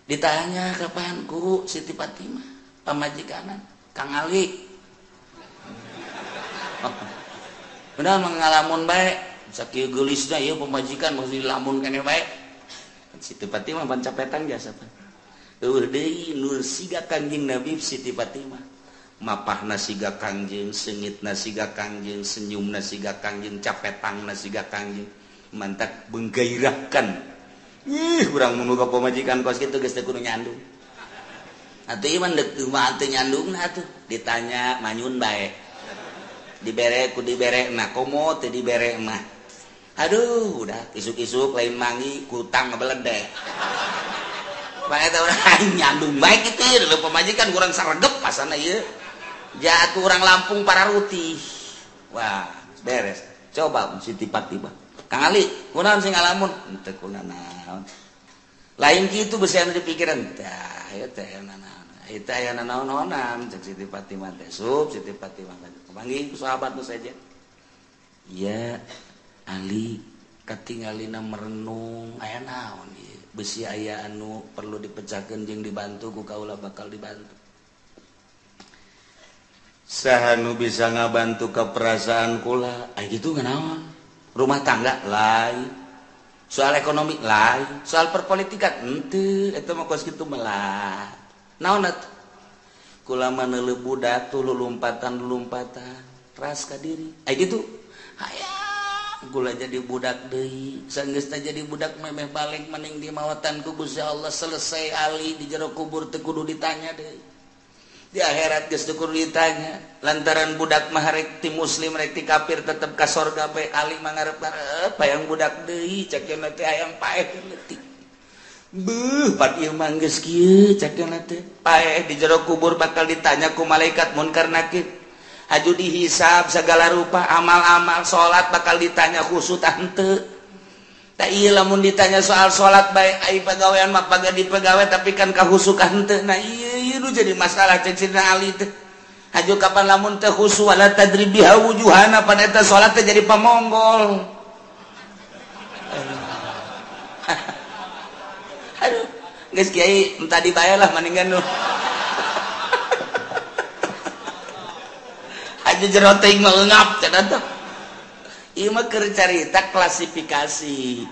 ditanya kapan ku Siti Fatimah pamajikanan Kang Ali benar mengalamun bae sakieu geulisna ieu pamajikan mesti dilamun keneh bae Siti Fatimah pan capetan jasa pan eueuh deui nur siga Kangjeng Nabi Siti Fatimah. Mapahna siga Kangjeng, seungitna siga Kangjeng, senyumna siga Kangjeng, capetangna siga Kangjeng. Mantak menggairahkan. Ih, urang mun boga pamajikan kos kitu geus teu kudu nyandung. Atuh ieu mah deuk mah teu nyandungna atuh, ditanya manyun bae. Dibere ku dibere na komo teu dibere mah. Aduh, udah isuk-isuk lain mangi kutang ngebeledek. Bae teh urang nyandung bae kitu ieu pamajikan kurang saregep pasana ieu. Jatuh orang Lampung pararuti. Wah, beres. Coba Siti Fatimah. Kang Ali, kunaon sing ngalamun? Henteu kunanaon. Lain kitu beusi anu dipikiran. Tah, ieu teh aya nanaon. Ieu teh aya nanaonan cek Siti Fatimah teh. Sup Siti Fatimah teh. Panggih ku sahabat nu saja. Ya Ali katingalina merenung aya naon ieu. Besi aya anu perlu dipecahkeun jeung dibantu ku kaula bakal dibantu. Saha nu bisa ngabantu ka perasaan kula? Ai kitu nganaon? Rumah tangga lain, soal ekonomi lain, soal perpolitikan henteu, eta mah kos kitu melah. Naon atuh? Kula mah neuleuh budak tuh lulumpatan-lulumpatan, ras ka diri. Ai kitu hayang kula jadi budak deui, sanggeusna jadi budak memeh balik maning di mawatan ku Gusti Allah selesai ali di jero kubur teu kudu ditanya deui. Di akhirat geus teu kudu ditanya lantaran budak mah rek ti muslim rek ti kafir tetep ka sorga bae ali mah ngarep-ngarep hayang budak deui cek cenah teh hayang paeh leutik. Beuh pat ieu mah geus kieu cek cenah teh paeh di jero kubur bakal ditanya ku malaikat munkar nakir. Haju dihisab segala rupa amal-amal salat bakal ditanya khusyuk tah henteu. Tah ieu lamun ditanya soal salat bae ai pagawean mah pagadi pagawe tapi kan kahusukan henteu. Nah ieu nu jadi masalah cek Sidina Ali teh. Haju kapan lamun teu khusyuk wala tadri biha wujuhana pan eta salat teh jadi pamonggol. Aduh, geus kiai entah dibae lah mendingan nu. Aja jero teuing mah eungap cenah teh. Ieu mah keur carita klasifikasi.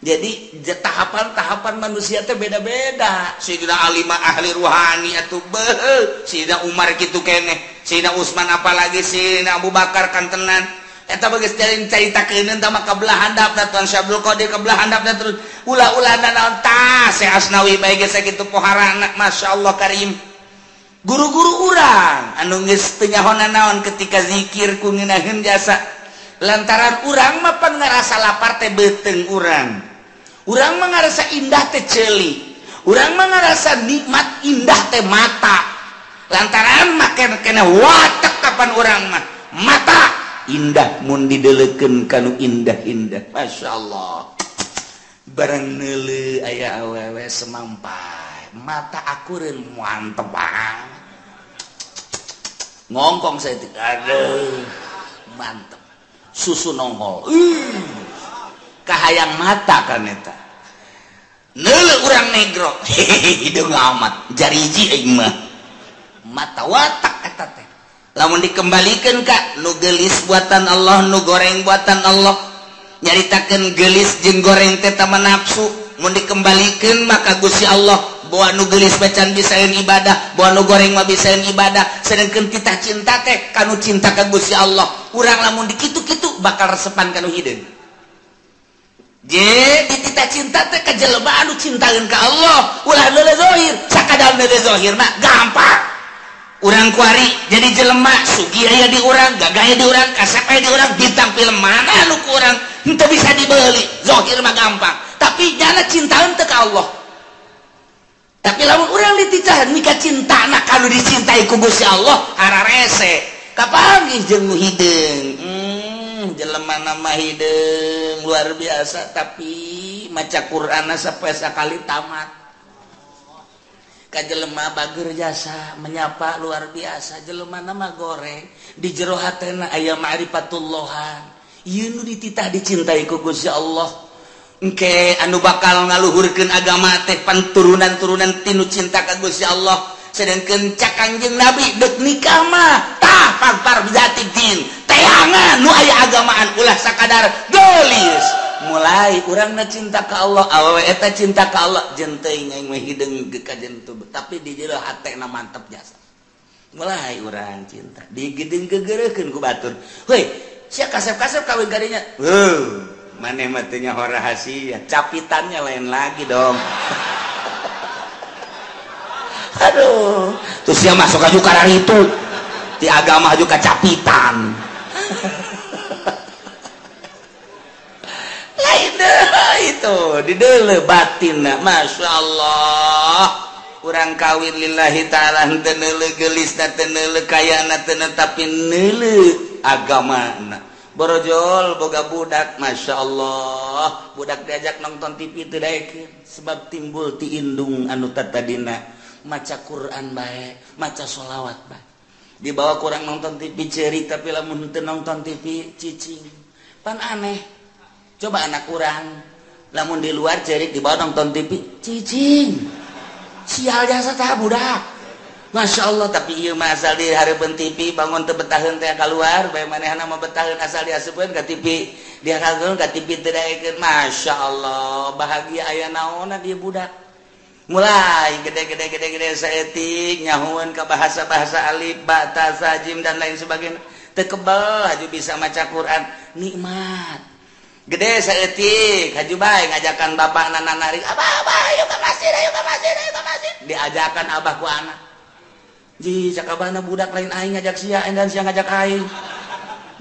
Jadi tahapan-tahapan manusia teh beda-beda. Sayyidina Ali mah ahli ruhani atuh beuh, Sayyidina Umar kitu keneh, Sayyidina Utsman apalagi Sayyidina Abu Bakar kantenan. Eta mah geus caritakeun tah mah kabelah handapna Tuan Syekh Abdul Qadir kabelah handapna terus ulah-ulah naon tah Syekh Asnawi bae geus sakitu poharana masyaallah karim. Guru-guru urang anu geus teu nyahonan naon ketika zikir ku ngeunaheun jasa. Lantaran urang mah pan ngarasa lapar teh beuteung urang. Urang mah ngarasa indah teh ceuli. Urang mah ngarasa nikmat indah teh mata. Lantaran mah kena watek kapan urang mah mata indah mun didelekeun kanu indah-indah. Masyaallah. Barang neuleuh aya awewe semampai, mata akureun mantep banget. Ngongkong saya teh, aduh, mantep. Susu nongol. Kahayang mata kan eta. Neuleuh urang negro, hideung amat, jariji aing mah. Mata watak eta teh. Lamun dikembalikeun ka nu geulis buatan Allah, nu goreng buatan Allah. Nyaritakeun geulis jeung goreng teh tama nafsu. Mun dikembalikeun maka Gusti Allah bawa nu geulis macan bisaeun ibadah, bawa nu goreng mah bisaeun ibadah. Sedengkeun titah cinta teh kanu cinta ka Gusti Allah. Urang lamun dikitu-kitu bakal resepan kanu hideung. Je dititah cinta teh ka jelema anu cintaeun ka Allah, ulah neuleuh zahir, sakadar neuleuh zahir mah gampang. Urang kuari jadi jelema sugih aya di urang, gagah aya di urang, kasep aya di urang, bintang film mana anu ku urang henteu bisa dibeli. Zahir mah gampang, tapi jana cintaeun teh ka Allah. Tapi lamun urang dititah mika cintana kanu dicintai ku Gusti Allah hararese. Kapanggih jeung nu hideung. Jelema nama hideung luar biasa tapi maca Qur'anna sampai sakali tamat. Ka jelema bager jasa menyapa luar biasa, jelema nama goreng di jero hatena aya ma'rifatullahan. Ieu nu dititah dicintai ku Gusti Allah. Engke anu bakal ngaluhurkeun agama teh panturunan-turunan tinu cinta ka Gusti Allah. Sedangkeun cak Kangjeng Nabi deuk nikah mah tah pagpar bizati din teangan nu aya agamaan ulah sakadar geulis. Mulai urangna cinta ka Allah, awewe eta cinta ka Allah, jeung teuing aing mah hideung ka jeung teu, tapi di jero hatena mantep jasa. Mulai urang cinta digedeng gegereukeun ku batur. Heuy, sia kasep-kasep kawin kadinya. Heuh, maneh mah teu nyaho rahasia, capitannya lain lagi dong. Aduh, terus sia masuk aju kararitu. Di agama aju kacapitan. Lain deui itu, di deuleu batinna, Masya Allah. Urang kawin lillahi ta'ala henteu neuleuh geulisna, teu neuleuh kayana, teu tapi neuleuh agamana. Borojol boga budak, Masya Allah, budak diajak nonton TV teu daekeun sebab timbul ti indung anu tatadina maca Quran bae, maca sholawat bae. Dibawa kurang nonton TV ceurik tapi lamun henteu nonton TV cicing. Pan aneh. Coba anak urang lamun di luar ceurik dibawa nonton TV cicing. Sial jasa tah budak. Masya Allah, tapi ieu mah asal di hareupeun TV bangun teu betaheun teh kaluar, bae manehna mah betaheun asal diasupkeun ka TV, dihareupeun ka TV teu daekeun. Masya Allah, bahagia aya naonna dia budak. Mulai gede-gede gede-gede saeutik nyahueun ka bahasa-bahasa alif, ba, ta, sa, jim dan lain sebagainya. Teu kebel haju bisa maca Quran, nikmat. Gede saeutik haju bae ngajakan bapakna nanarik, "Abah, abah, ayo ka masjid, ayo ka masjid, ayo ka masjid." Diajakan abah ku anak. Ji, cak abahna budak lain aing ngajak sia, dan sia ngajak aing.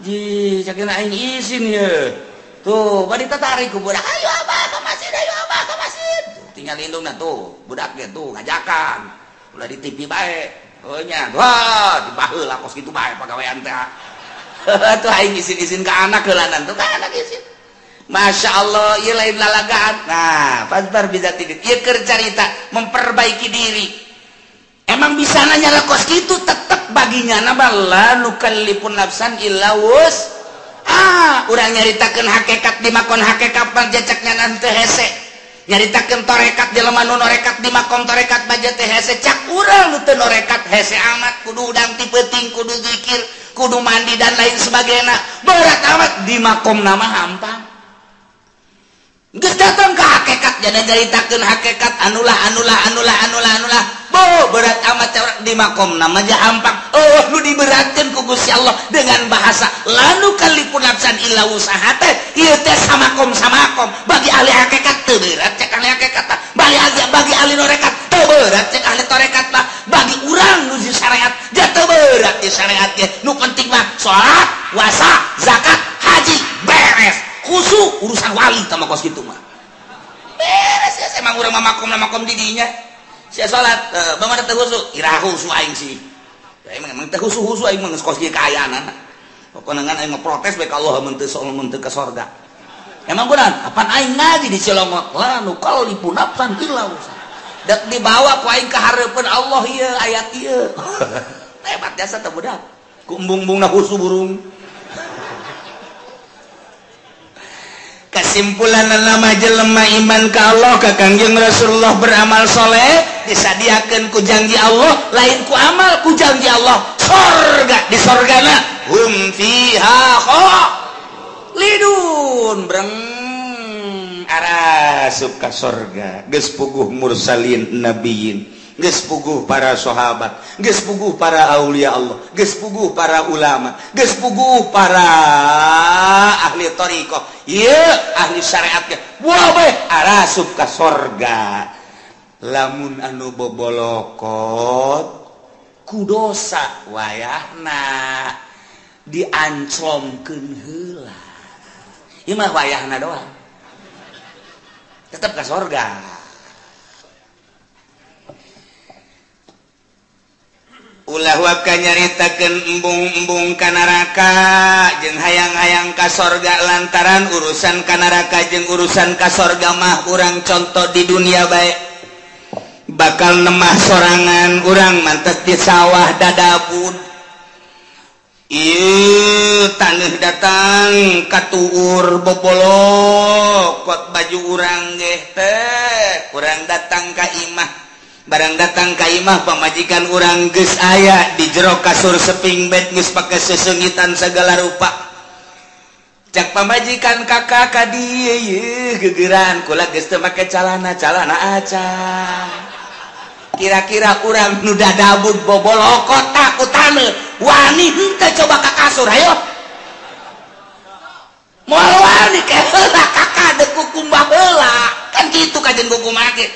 Ji, cak aing isin ye. Tuh, bari tatarik ku budak, "Ayo abah ka masjid, ayo abah ka masjid." Tinggal indungna tuh, budak ge tuh ngajakan. Ulah di TV bae. Oh nya, wah, dibaheula kos kitu bae pagawean teh. Tuh aing isin-isin ka anak heulanan tuh ka anak isin. Masya Allah, ieu lain lalagaan. Nah, pasbar bisa tidur. Ieu keur carita memperbaiki diri. Emang bisa nanya kos kitu tetep baginya nama la nukallifun nafsan illa wus. Ah, urang nyaritakeun hakikat di makon hakikat panjacaknya nanti hese. Nyaritakeun torekat jelema nu norekat di makom torekat baja teh hese. Cak urang nu teu norekat hese amat kudu udang ti peuting, kudu zikir, kudu mandi dan lain sebagainya. Berat amat di makom nama hampang. Geus datang ke hakikat jadi nyaritakeun hakikat anulah anulah anulah anulah anulah. Bo berat amat di makom nama aja hampang. Oh nu diberatkeun ku Gusti Allah dengan bahasa lanu kalipun nafsan illa usaha teh ieu teh samakom samakom bagi ahli hakikat teu berat cek ahli hakikat bagi ahli norekat teu berat cek ahli torekat mah bagi urang nu di syariat ja teu berat di syariat ge nu penting mah salat, puasa, zakat, haji beres. Khusu urusan wali sama kos gitu mah beres ya. Emang urang mah makom makom didinya sia salat bagaimana teu khusu ira khusu aing sih ya, emang teu khusu khusu aing mah geus kos kieu kaayaan pokona ngan aing mah protes bae ka Allah mun teu mun teu ka sorga. Emang kunaon apan aing ngaji di Cilongok la nukallifu nafsan illa wusaha dek dibawa ku aing ka hareupeun Allah ieu ayat ieu. Hebat jasa teh budak ku embung-embungna khusu burung. Kesimpulan nama jelema iman ka Allah ka Kangjeng Rasulullah beramal soleh disadiakeun ku janji Allah lain ku amal ku janji Allah sorga di sorgana hum fiha khalidun breng arasup ka sorga geus puguh mursalin nabiyin geus puguh para sahabat geus puguh para aulia Allah geus puguh para ulama geus puguh para ahli thariqah ieu ahli syariat ge wae arasup ka sorga. Lamun anu bobolokot ku dosa wayahna dianclomkeun heula ieu mah wayahna doang tetep ka sorga. Ulah waka nyaritakeun embung-embung ka neraka jeung hayang-hayang ka sorga lantaran urusan ka neraka jeung urusan ka sorga mah urang contoh di dunia bae bakal nemah sorangan urang mantes di sawah dadabud ieu taneuh datang katuur bobolokot baju urang geh teh urang datang ka imah. Barang datang ka imah pamajikan urang geus aya di jero kasur seping bed geus pake sesengitan segala rupa. Cak pamajikan kakak ka dieu yeuh gegeran kula geus teu make calana calana acan. Kira-kira urang nu dadabud bobolokot takut kamil wani henteu coba ka kasur hayo moal wani ke heula kakak deuk kukumbah heula kan kitu kajen kukumbah ge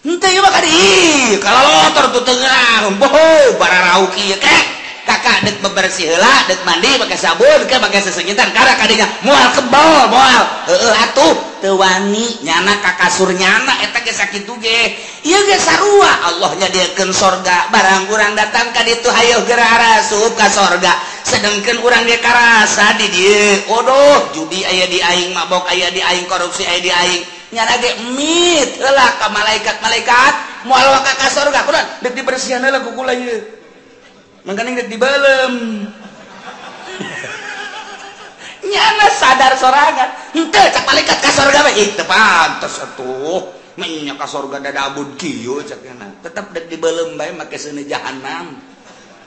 henteu ieu mah kadi ih kalalotor tuh tengah boho bararau kieu kek kakak dek bebersih heula dek mandi pakai sabun ke pakai sesengitan karena kadinya moal kebal moal heueuh atuh teu wani nyana ka kasur nyana eta ge sakitu ge ieu ge sarua Allah nyadiakeun sorga barang urang datang ka ditu hayoh geura arasup ka sorga sedengkeun urang ge karasa di dieu odoh judi aya di aing mabok aya di aing korupsi aya di aing nyana ge mit heula ka malaikat-malaikat moal ka sorga kunaon dek dibersihan heula ku kula ieu makanya nggak dibalem nyana sadar sorangan henteu cak malaikat ka sorga bae ih teu pantes atuh menya ka sorga dadabud kieu cak nyana tetep dek dibalem bae make seuneu jahanam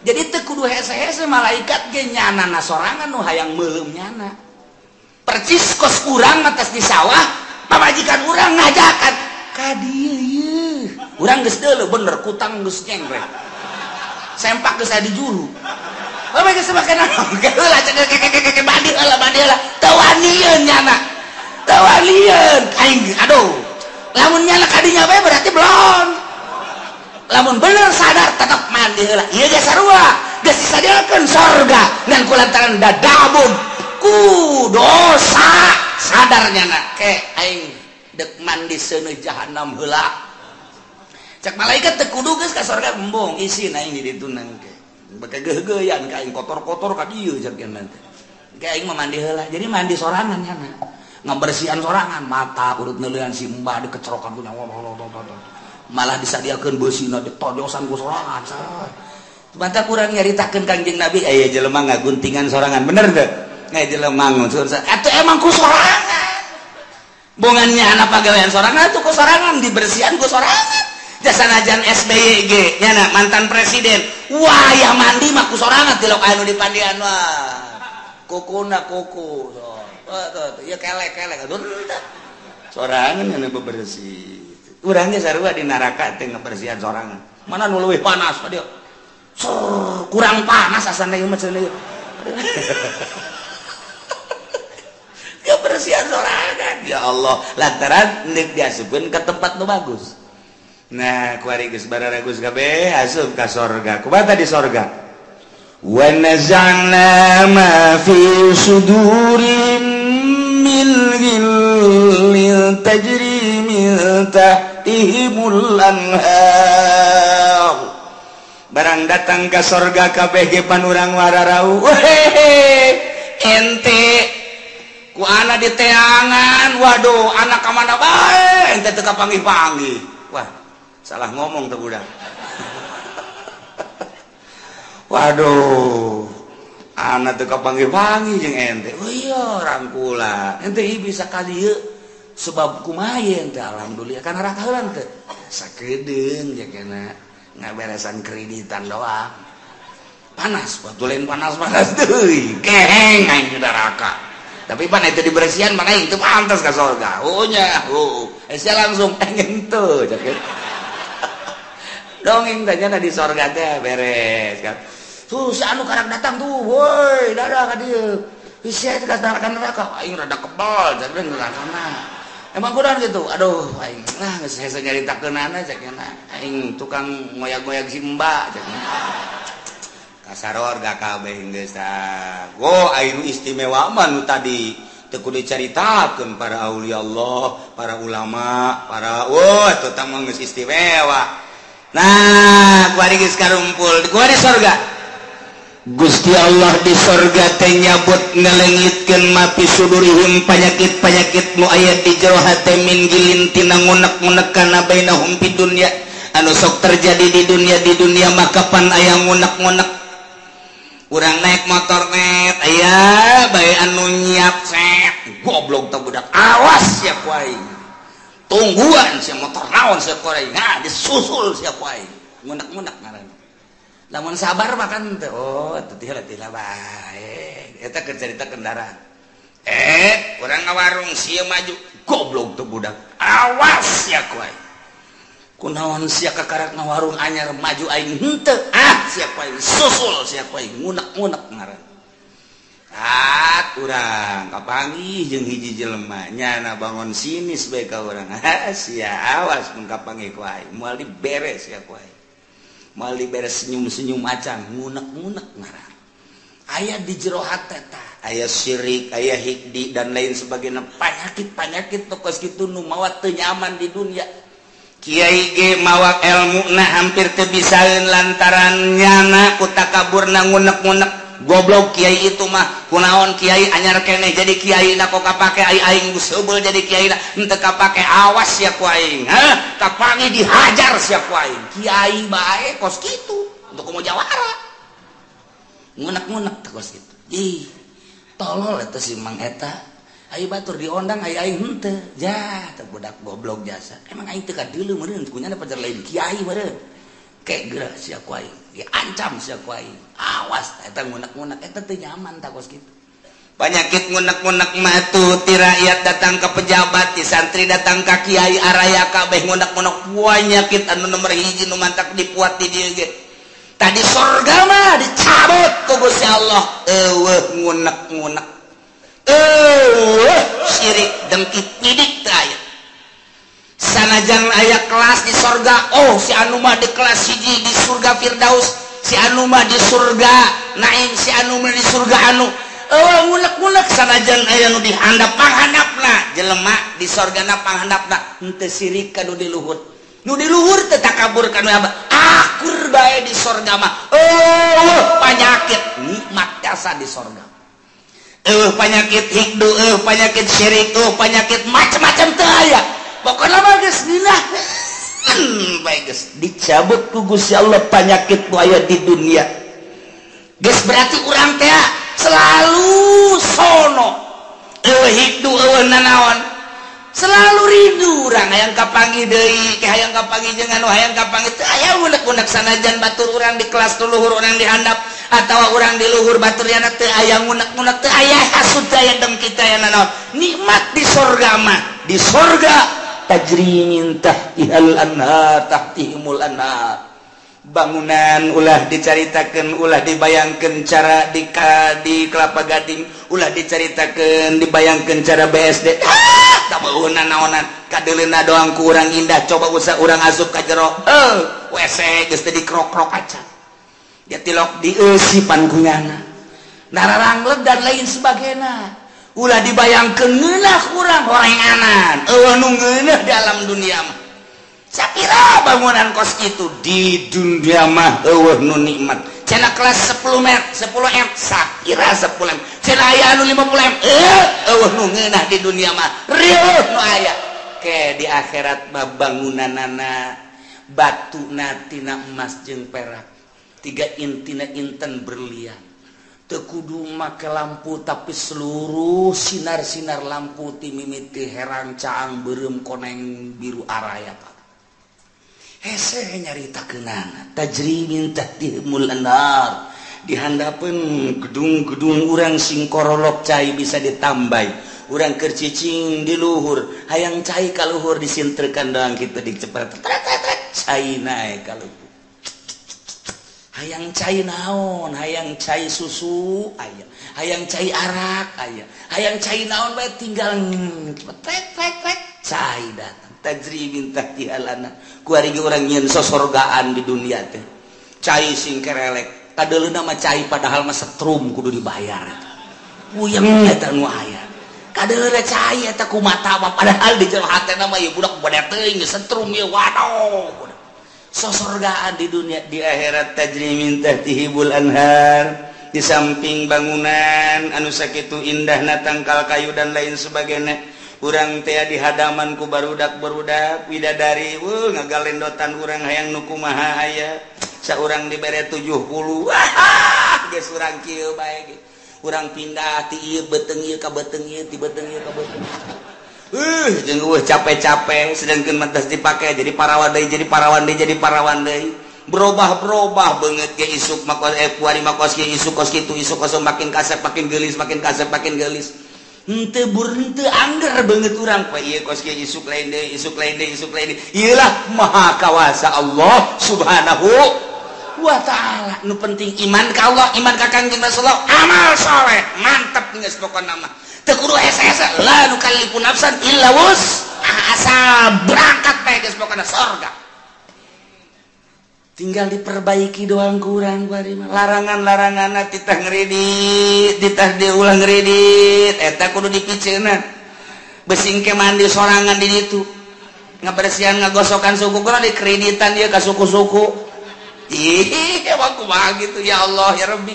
jadi teu kudu hese-hese malaikat ge nyana na sorangan nu hayang meuleum nyana percis kos urang mah tos di sawah pamajikan urang ngajakan ka dieu ieu urang geus deuleu bener kutang geus nyengkrek sempak geus aya di juru. Oh geus make naon? Heula cek keke mandi heula mandi heula. Teu wanieun nyana. Teu wanieun aing aduh. Lamun nyana kadinya bae berarti belum. Lamun bener sadar tetep mandi heula. Ieu ge sarua. Geus disadiakeun sorga ngan kulantaran dadabun ku dosa sadar nyana ke aing deuk mandi seuneu jahanam heula. Cak malaikat teu kudu geus ka sorga embung isin aing di ditu nangke. Bake geugeuyan ka aing kotor-kotor ka dieu cak nya teh. Ke aing mah mandi heula. Jadi mandi sorangan nyana. Ngabersihan sorangan mata urut neuleuan si embah dikecerokan ku nyawa. Malah disadiakeun beusina ditojosan ku sorangan. Mata kurang nyaritakeun Kangjeng Nabi aya jelema ngaguntingan sorangan bener teu? Aya jelema nguncur atuh emang ku sorangan. Bongannya anak pagawean sorangan atuh ku sorangan dibersihan ku sorangan. Jasanajan SBY ge nyana mantan presiden wah ya mandi mah ku sorangan tilok anu di pandian wah kukuna kuku so tuh ieu kelek-kelek sorangan anu bebersih urang ge sarua di neraka teh ngabersihan sorangan mana nu leuwih panas dia kurang panas asana ieu mah cenah kebersihan sorangan ya Allah lantaran deuk diasupkeun ka tempat nu bagus. Nah, kuari geus bararagus kabeh asup ka sorga. Kumaha di sorga? Wa naza'na ma fi sudurihim min ghillin tajri min tahtihimul anhar. Barang datang ka sorga kabeh ge panurang wararau. Wehehe, ente ku ana di teangan, waduh, anak ka mana bae ente teu kapanggih-panggih. Wah, salah ngomong tuh budak. Waduh, anak teu kapanggih-panggih jeung ente. Oh iya, rangkula. Ente ieu bisa ka dieu sebab kumaha ente alhamdulillah kana neraka heula teh. Sakedeung jeung kana ngaberesan kreditan doang. Panas, batu lain panas-panas deui. Keheng aing di neraka. Tapi pan itu dibersihan mana itu pantas ka sorga. Oh nya, oh. Sia langsung pengen tuh cek. Dongeng tanya di sorga teh beres kan. Tuh si anu karang datang tuh, woi, dadah ka dieu. Sia teh ka neraka, aing rada kebal jadi nerakana. Emang kurang gitu. Aduh, aing lah geus hese nyaritakeunana cek nya. Aing tukang ngoyag-ngoyag si Mbak cek. Kasaror gak kabeh geus tah. Go aing istimewa mah nu tadi teu kudu dicaritakeun para aulia Allah, para ulama, para wah eta mah geus istimewa. Nah, kuari geus karumpul, kuari sorga. Gusti Allah di sorga teh nyabut ngalengitkeun ma fi sudurihim panyakit-panyakit nu aya di jero hate min gilin tina ngunek-ngunek kana bainahum fid dunya anu sok terjadi di dunia maka pan aya ngunek-ngunek. Urang naik motor net aya bae anu nyiap set goblok teh budak awas sia ku aing tungguan sia motor naon sia ku aing nah disusul sia ku aing ngunek-ngunek ngaranna lamun sabar mah kan teh oh teh teh bae eta keur carita kendaraan urang ngawarung sia maju goblok teh budak awas sia ku aing Kunaon sia kakarak ngawarung anyar maju aing henteu ah sia ku aing susul sia ku aing ngunek-ngunek ngaran. Ah urang kapanggih jeung hiji jelema nyana bangun sinis bae ka urang. Ah sia awas mun kapanggih ku aing moal diberes sia ku aing. Moal diberes senyum-senyum acan ngunek-ngunek ngaran. Aya di jero hate tah, aya syirik, aya hikdi dan lain sebagainya, panyakit-panyakit tokos kitu nu mawa teu nyaman di dunia. Kiai ge mawa ilmu na hampir teu bisaeun lantaran nyana ku takaburna ngunek-ngunek. Goblok kiai itu mah kunaon kiai anyar keneh jadi kiai na kok kapake ai aing geus heubeul jadi kiai na henteu kapake awas sia ku aing. Hah, kapangi dihajar sia ku aing. Kiai bae kos kitu untuk komo jawara. Ngunek-ngunek teh kos kitu. Ih, tolol eta si Mang eta. Ayo batur diondang ayo aing henteu. Ja, teh budak goblok jasa. Emang aing teu kadeuleu meureun kunyana pajar lain kiai meureun. Kek geura sia ku aing. Diancam sia ku aing. Awas eta ngunek-ngunek eta teu nyaman tah kos kitu. Panyakit ngunek-ngunek mah tuh ti rakyat datang ke pejabat, ti santri datang ka kiai araya kabeh ngunek-ngunek panyakit anu nomor hiji nu mantak dipuat di dieu ge. Tadi sorga mah dicabut ku Gusti Allah. Eueuh ngunek-ngunek. Eueuh syirik dengki nyidik teu aya. Sanajan aya kelas di sorga, oh si anu mah di kelas hiji di surga Firdaus, si anu mah di surga Naim, si anu mah di surga anu. Eueuh ngunek-ngunek sanajan aya nu dihandap panghandapna, jelema di sorgana panghandapna henteu sirik ka nu di luhur. Nu di luhur teu takabur ka nu abah. Akur bae di sorga mah. Eueuh panyakit nikmat jasa di sorga. Eueuh panyakit hikdu, eueuh panyakit syirik, eueuh panyakit macam-macam teu aya. Pokona mah geus ngeunaheun bae geus dicabut ku Gusti Allah panyakit nu aya di dunia. Geus berarti urang teh selalu sono. Eueuh hikdu, eueuh nanaon. Selalu rindu urang hayang kapanggih deui, ke hayang kapanggih jeung anu hayang kapanggih teu aya unek-unek sanajan batur urang di kelas luhur urang di handap atawa urang di luhur batur yana teu aya ngunek-ngunek teu aya hasud teu aya dengki teu aya nanaon. Nikmat di sorga mah, di sorga tajri min tahtihal anhar tahtihimul anhar. Bangunan ulah dicaritakeun, ulah dibayangkeun cara di Kelapa Gading, ulah dicaritakeun dibayangkeun cara BSD. Ah, da beuheuna naonan, kadeuleuna doang ku urang indah, coba usah urang asup ka jero. WC geus teh dikrok-krok acan. Dia tilok dieusipan ku nyana. Nararangleg dan lain sebagainya. Ulah dibayangkeun ngeunah urang horenganan. Eueuh nu ngeunah di alam dunia mah. Sapira bangunan kos itu di dunia mah eueuh nu nikmat. Cenah kelas 10 m, 10 m, sapira 10 m. Cenah aya anu 50 m. Eueuh nu ngeunah di dunia mah. Rieuh nu aya. Ke di akhirat mah bangunanana batuna tina emas jeung perak. Tiga intina inten berlian. Teu kudu make lampu tapi seluruh sinar-sinar lampu ti mimiti herang caang beureum koneng biru araya Pak. Hese nyaritakeunana tajri min tahtihimul anhar. Di handapeun gedung-gedung urang sing korolok cai bisa ditambai. Urang keur cicing di luhur, hayang cai ka luhur disintrekan doang kitu dicepret. Cai naek ka luhur. Hayang cai naon, hayang cai susu aya, hayang cai arak aya, hayang cai naon bae tinggal cepet trek trek cai datang. Tajri min tahtihal anhar. Kuari ge urang nyieun sosorgaan di dunia teh. Cai sing kerelek, kadeuleuna mah cai padahal mah setrum kudu dibayar. Puyeng eta nu aya. Kadeuleuna cai eta kumata mah padahal di jero hatena mah ieu budak bade teuing setrum ieu waduh. Sosorgaan di dunia, di akhirat tajri min tahtihimul anhar. Di samping bangunan anu sakitu indahna tangkal kayu dan lain sebagainya. Urang teh di hadaman ku barudak-barudak widadari, ngagalendotan urang hayang nu kumaha aya. Saurang dibere 70. Wah, geus urang kieu bae ge. Urang pindah ti ieu beuteung ieu ka beuteung ieu, ti beuteung ieu ka beuteung. Jeung eueuh capek-capek sedangkeun mah geus dipake jadi parawan deui, jadi parawan deui, jadi parawan deui. Berubah-berubah beungeut ge isuk mah kuari mah kos kieu, isuk kos kitu, isuk kos makin kasep makin geulis, makin kasep makin geulis. Henteu bur henteu angger beungeut urang poe ieu kos kieu isuk lain deui isuk lain deui isuk lain deui. Ieu lah maha kawasa Allah Subhanahu wa ta'ala. Nu penting iman ka Allah, iman ka Kangjeng Rasulullah, amal soleh, mantap geus pokona mah. Teu kudu hese-hese, la nukallifu nafsan illa wus'aha, asal berangkat bae geus pokona sorga. Tinggal diperbaiki doang kurang larangan-larangan titah ngeridit, titah diulang ngeridit, eta kudu dipiceunan. Besing ke mandi sorangan di ditu. Ngabersihan ngagosokan suku kudu dikreditan ieu ka suku-suku. Ih, emang kumaha gitu ya Allah ya Rabbi.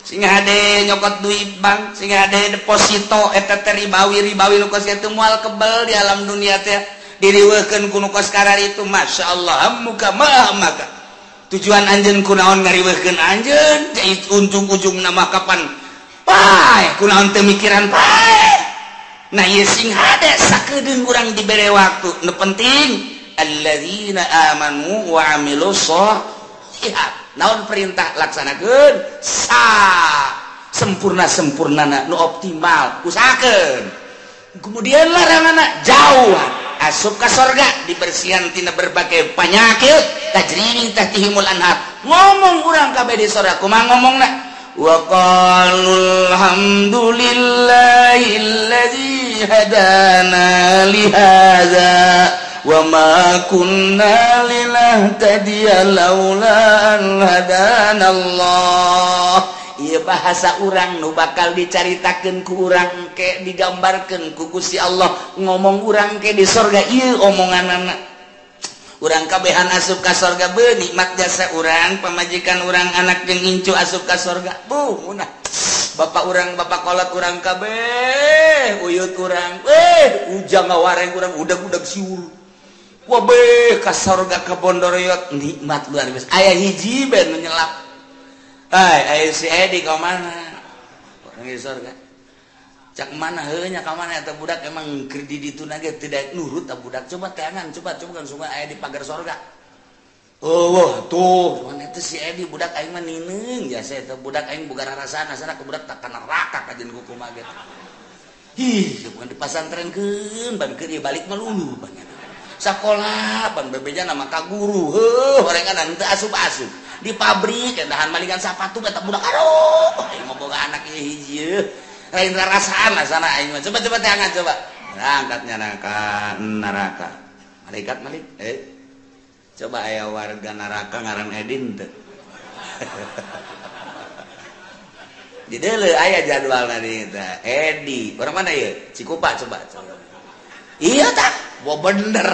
Sing hade nyokot duit bank, sing hade deposito eta teh ribawi-ribawi nu kos kitu moal kebel di alam dunia teh. Diriweuhkeun ku nu kos kararitu masyaallah hammuka ma hammaka. Tujuan anjeun kunaon ngariweuhkeun anjeun ujung-ujung nama kapan pae kunaon teu mikiran pae. Nah ieu sing hade sakedeung urang dibere waktu. Nu penting alladzina amanu wa amilus sholihat. Naon perintah laksanakeun sa sempurna-sempurnana nu optimal usahakeun. Kemudian laranganna jauh asup ka sorga dibersihan tina berbagai penyakit tajri min tahtihimul anhar. Ngomong urang kabeh di sorga kumaha ngomongna wa qalu alhamdulillahilladzi hadana li hadza wa ma kunna linahtadiya laula an hadana Allah. Ieu bahasa urang nu bakal dicaritakeun ku urang ke digambarkeun ku Gusti Allah ngomong urang ke di sorga ieu omonganana. Urang kabehan asup ka sorga beuh nikmat jasa urang pamajikan urang anak jeung incu asup ka sorga buh munah bapak urang bapak kolot urang kabeh uyut urang ujang ngawareng urang udag-udag siur wabeh ka sorga ka Bondoroyot nikmat luar biasa aya hiji ben nu nyelap. Ai ai si Edi ka mana? Orang di sorga. Cak mana heuh nya ka mana eta budak emang keur di ditu na ge teu daek nurut eta budak. Coba teangan, coba coba kan sungai aya di pagar sorga. Oh, wah tuh, mana eta si Edi budak aing mah nineung jasa eta budak aing boga rarasaan asana ku budak tak ka neraka kajeun ku kumaha ge. Ih, bukan dipasantrenkeun ban keur ieu balik mah lulu banyak. Sakola ban bebeja nama ka guru heuh horengan teu asup-asup. Di pabrik dahan malingan sapatu eta budak aduh aing mah boga anak ieu hiji lain rarasaan asana aing mah coba coba teangan coba berangkatnya neraka neraka malaikat malik coba aya warga neraka ngaran Edin teu di deuleu aya jadwalna di teh Edi orang mana ieu Cikupa coba coba iya tah bo bener.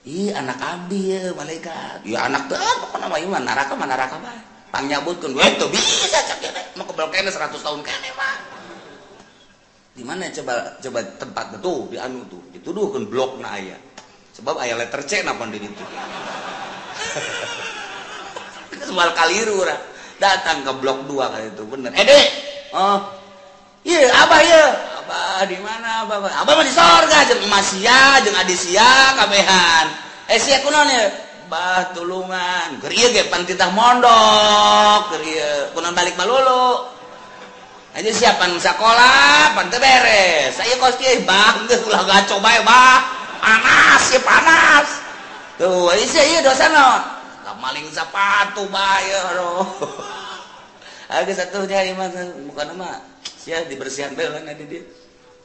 Ih anak abdi ya malaikat. Ya anak teh pokona mah ieu mah neraka mah neraka bae. Pangnyabutkeun we teu bisa cak ieu teh. Mah kebel keneh 100 tahun keneh mah. Di mana coba coba tempat tuh di anu tuh dituduhkeun blokna aya. Sebab aya letter C na pan di ditu. Moal kaliru urang. Datang ke blok 2 kali itu bener. Edi. Oh. Ieu abah ieu. Abah di mana abah? Abah mah di sorga jeung emas sia jeung adi sia kabehan. Sia kunaon ieu? Bah tulungan. Keur ieu ge pan titah mondok, keur ieu kunaon balik malulu. Aja siapan sakola pan teu beres. Saya kos kieu bah geus ulah gaco bae bah. Panas ieu panas. Tuh, sia ieu dosa naon? Lah maling sepatu bae aduh. Geus atuh nya ieu mah bukan mah sia dibersihan bae lah di dia.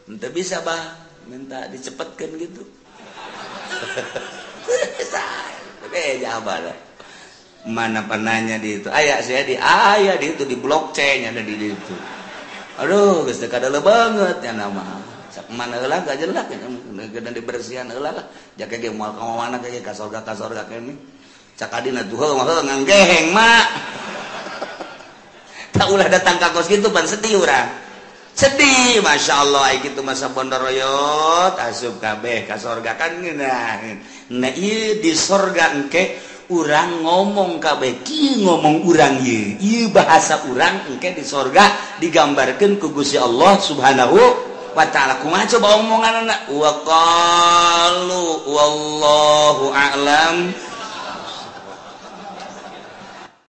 Ente bisa bah minta dicepetkan gitu. Bisa. Jabar. Mana penanya di itu? Aya saya di aya di itu di blok C nya ada di itu. Aduh, geus teu kadeuleung banget nya nama. Sak mana heula gak jelas nya dibersihan heula lah. Jake ge moal ka mana ge ka sorga keneh. Cak adina tuh heuh mah nganggeheng mak. Tak ulah datang ka kos kitu pan sedih urang. Sedih, masya Allah, ai kitu masa Bondoroyot asup kabeh ka sorga kan ngeunah. Nah ieu di sorga engke urang ngomong kabeh kieu ngomong urang ieu. Ieu bahasa urang engke di sorga digambarkeun ku Gusti Allah Subhanahu wa ta'ala. Kumaha coba omonganna? Wa qalu wallahu a'lam.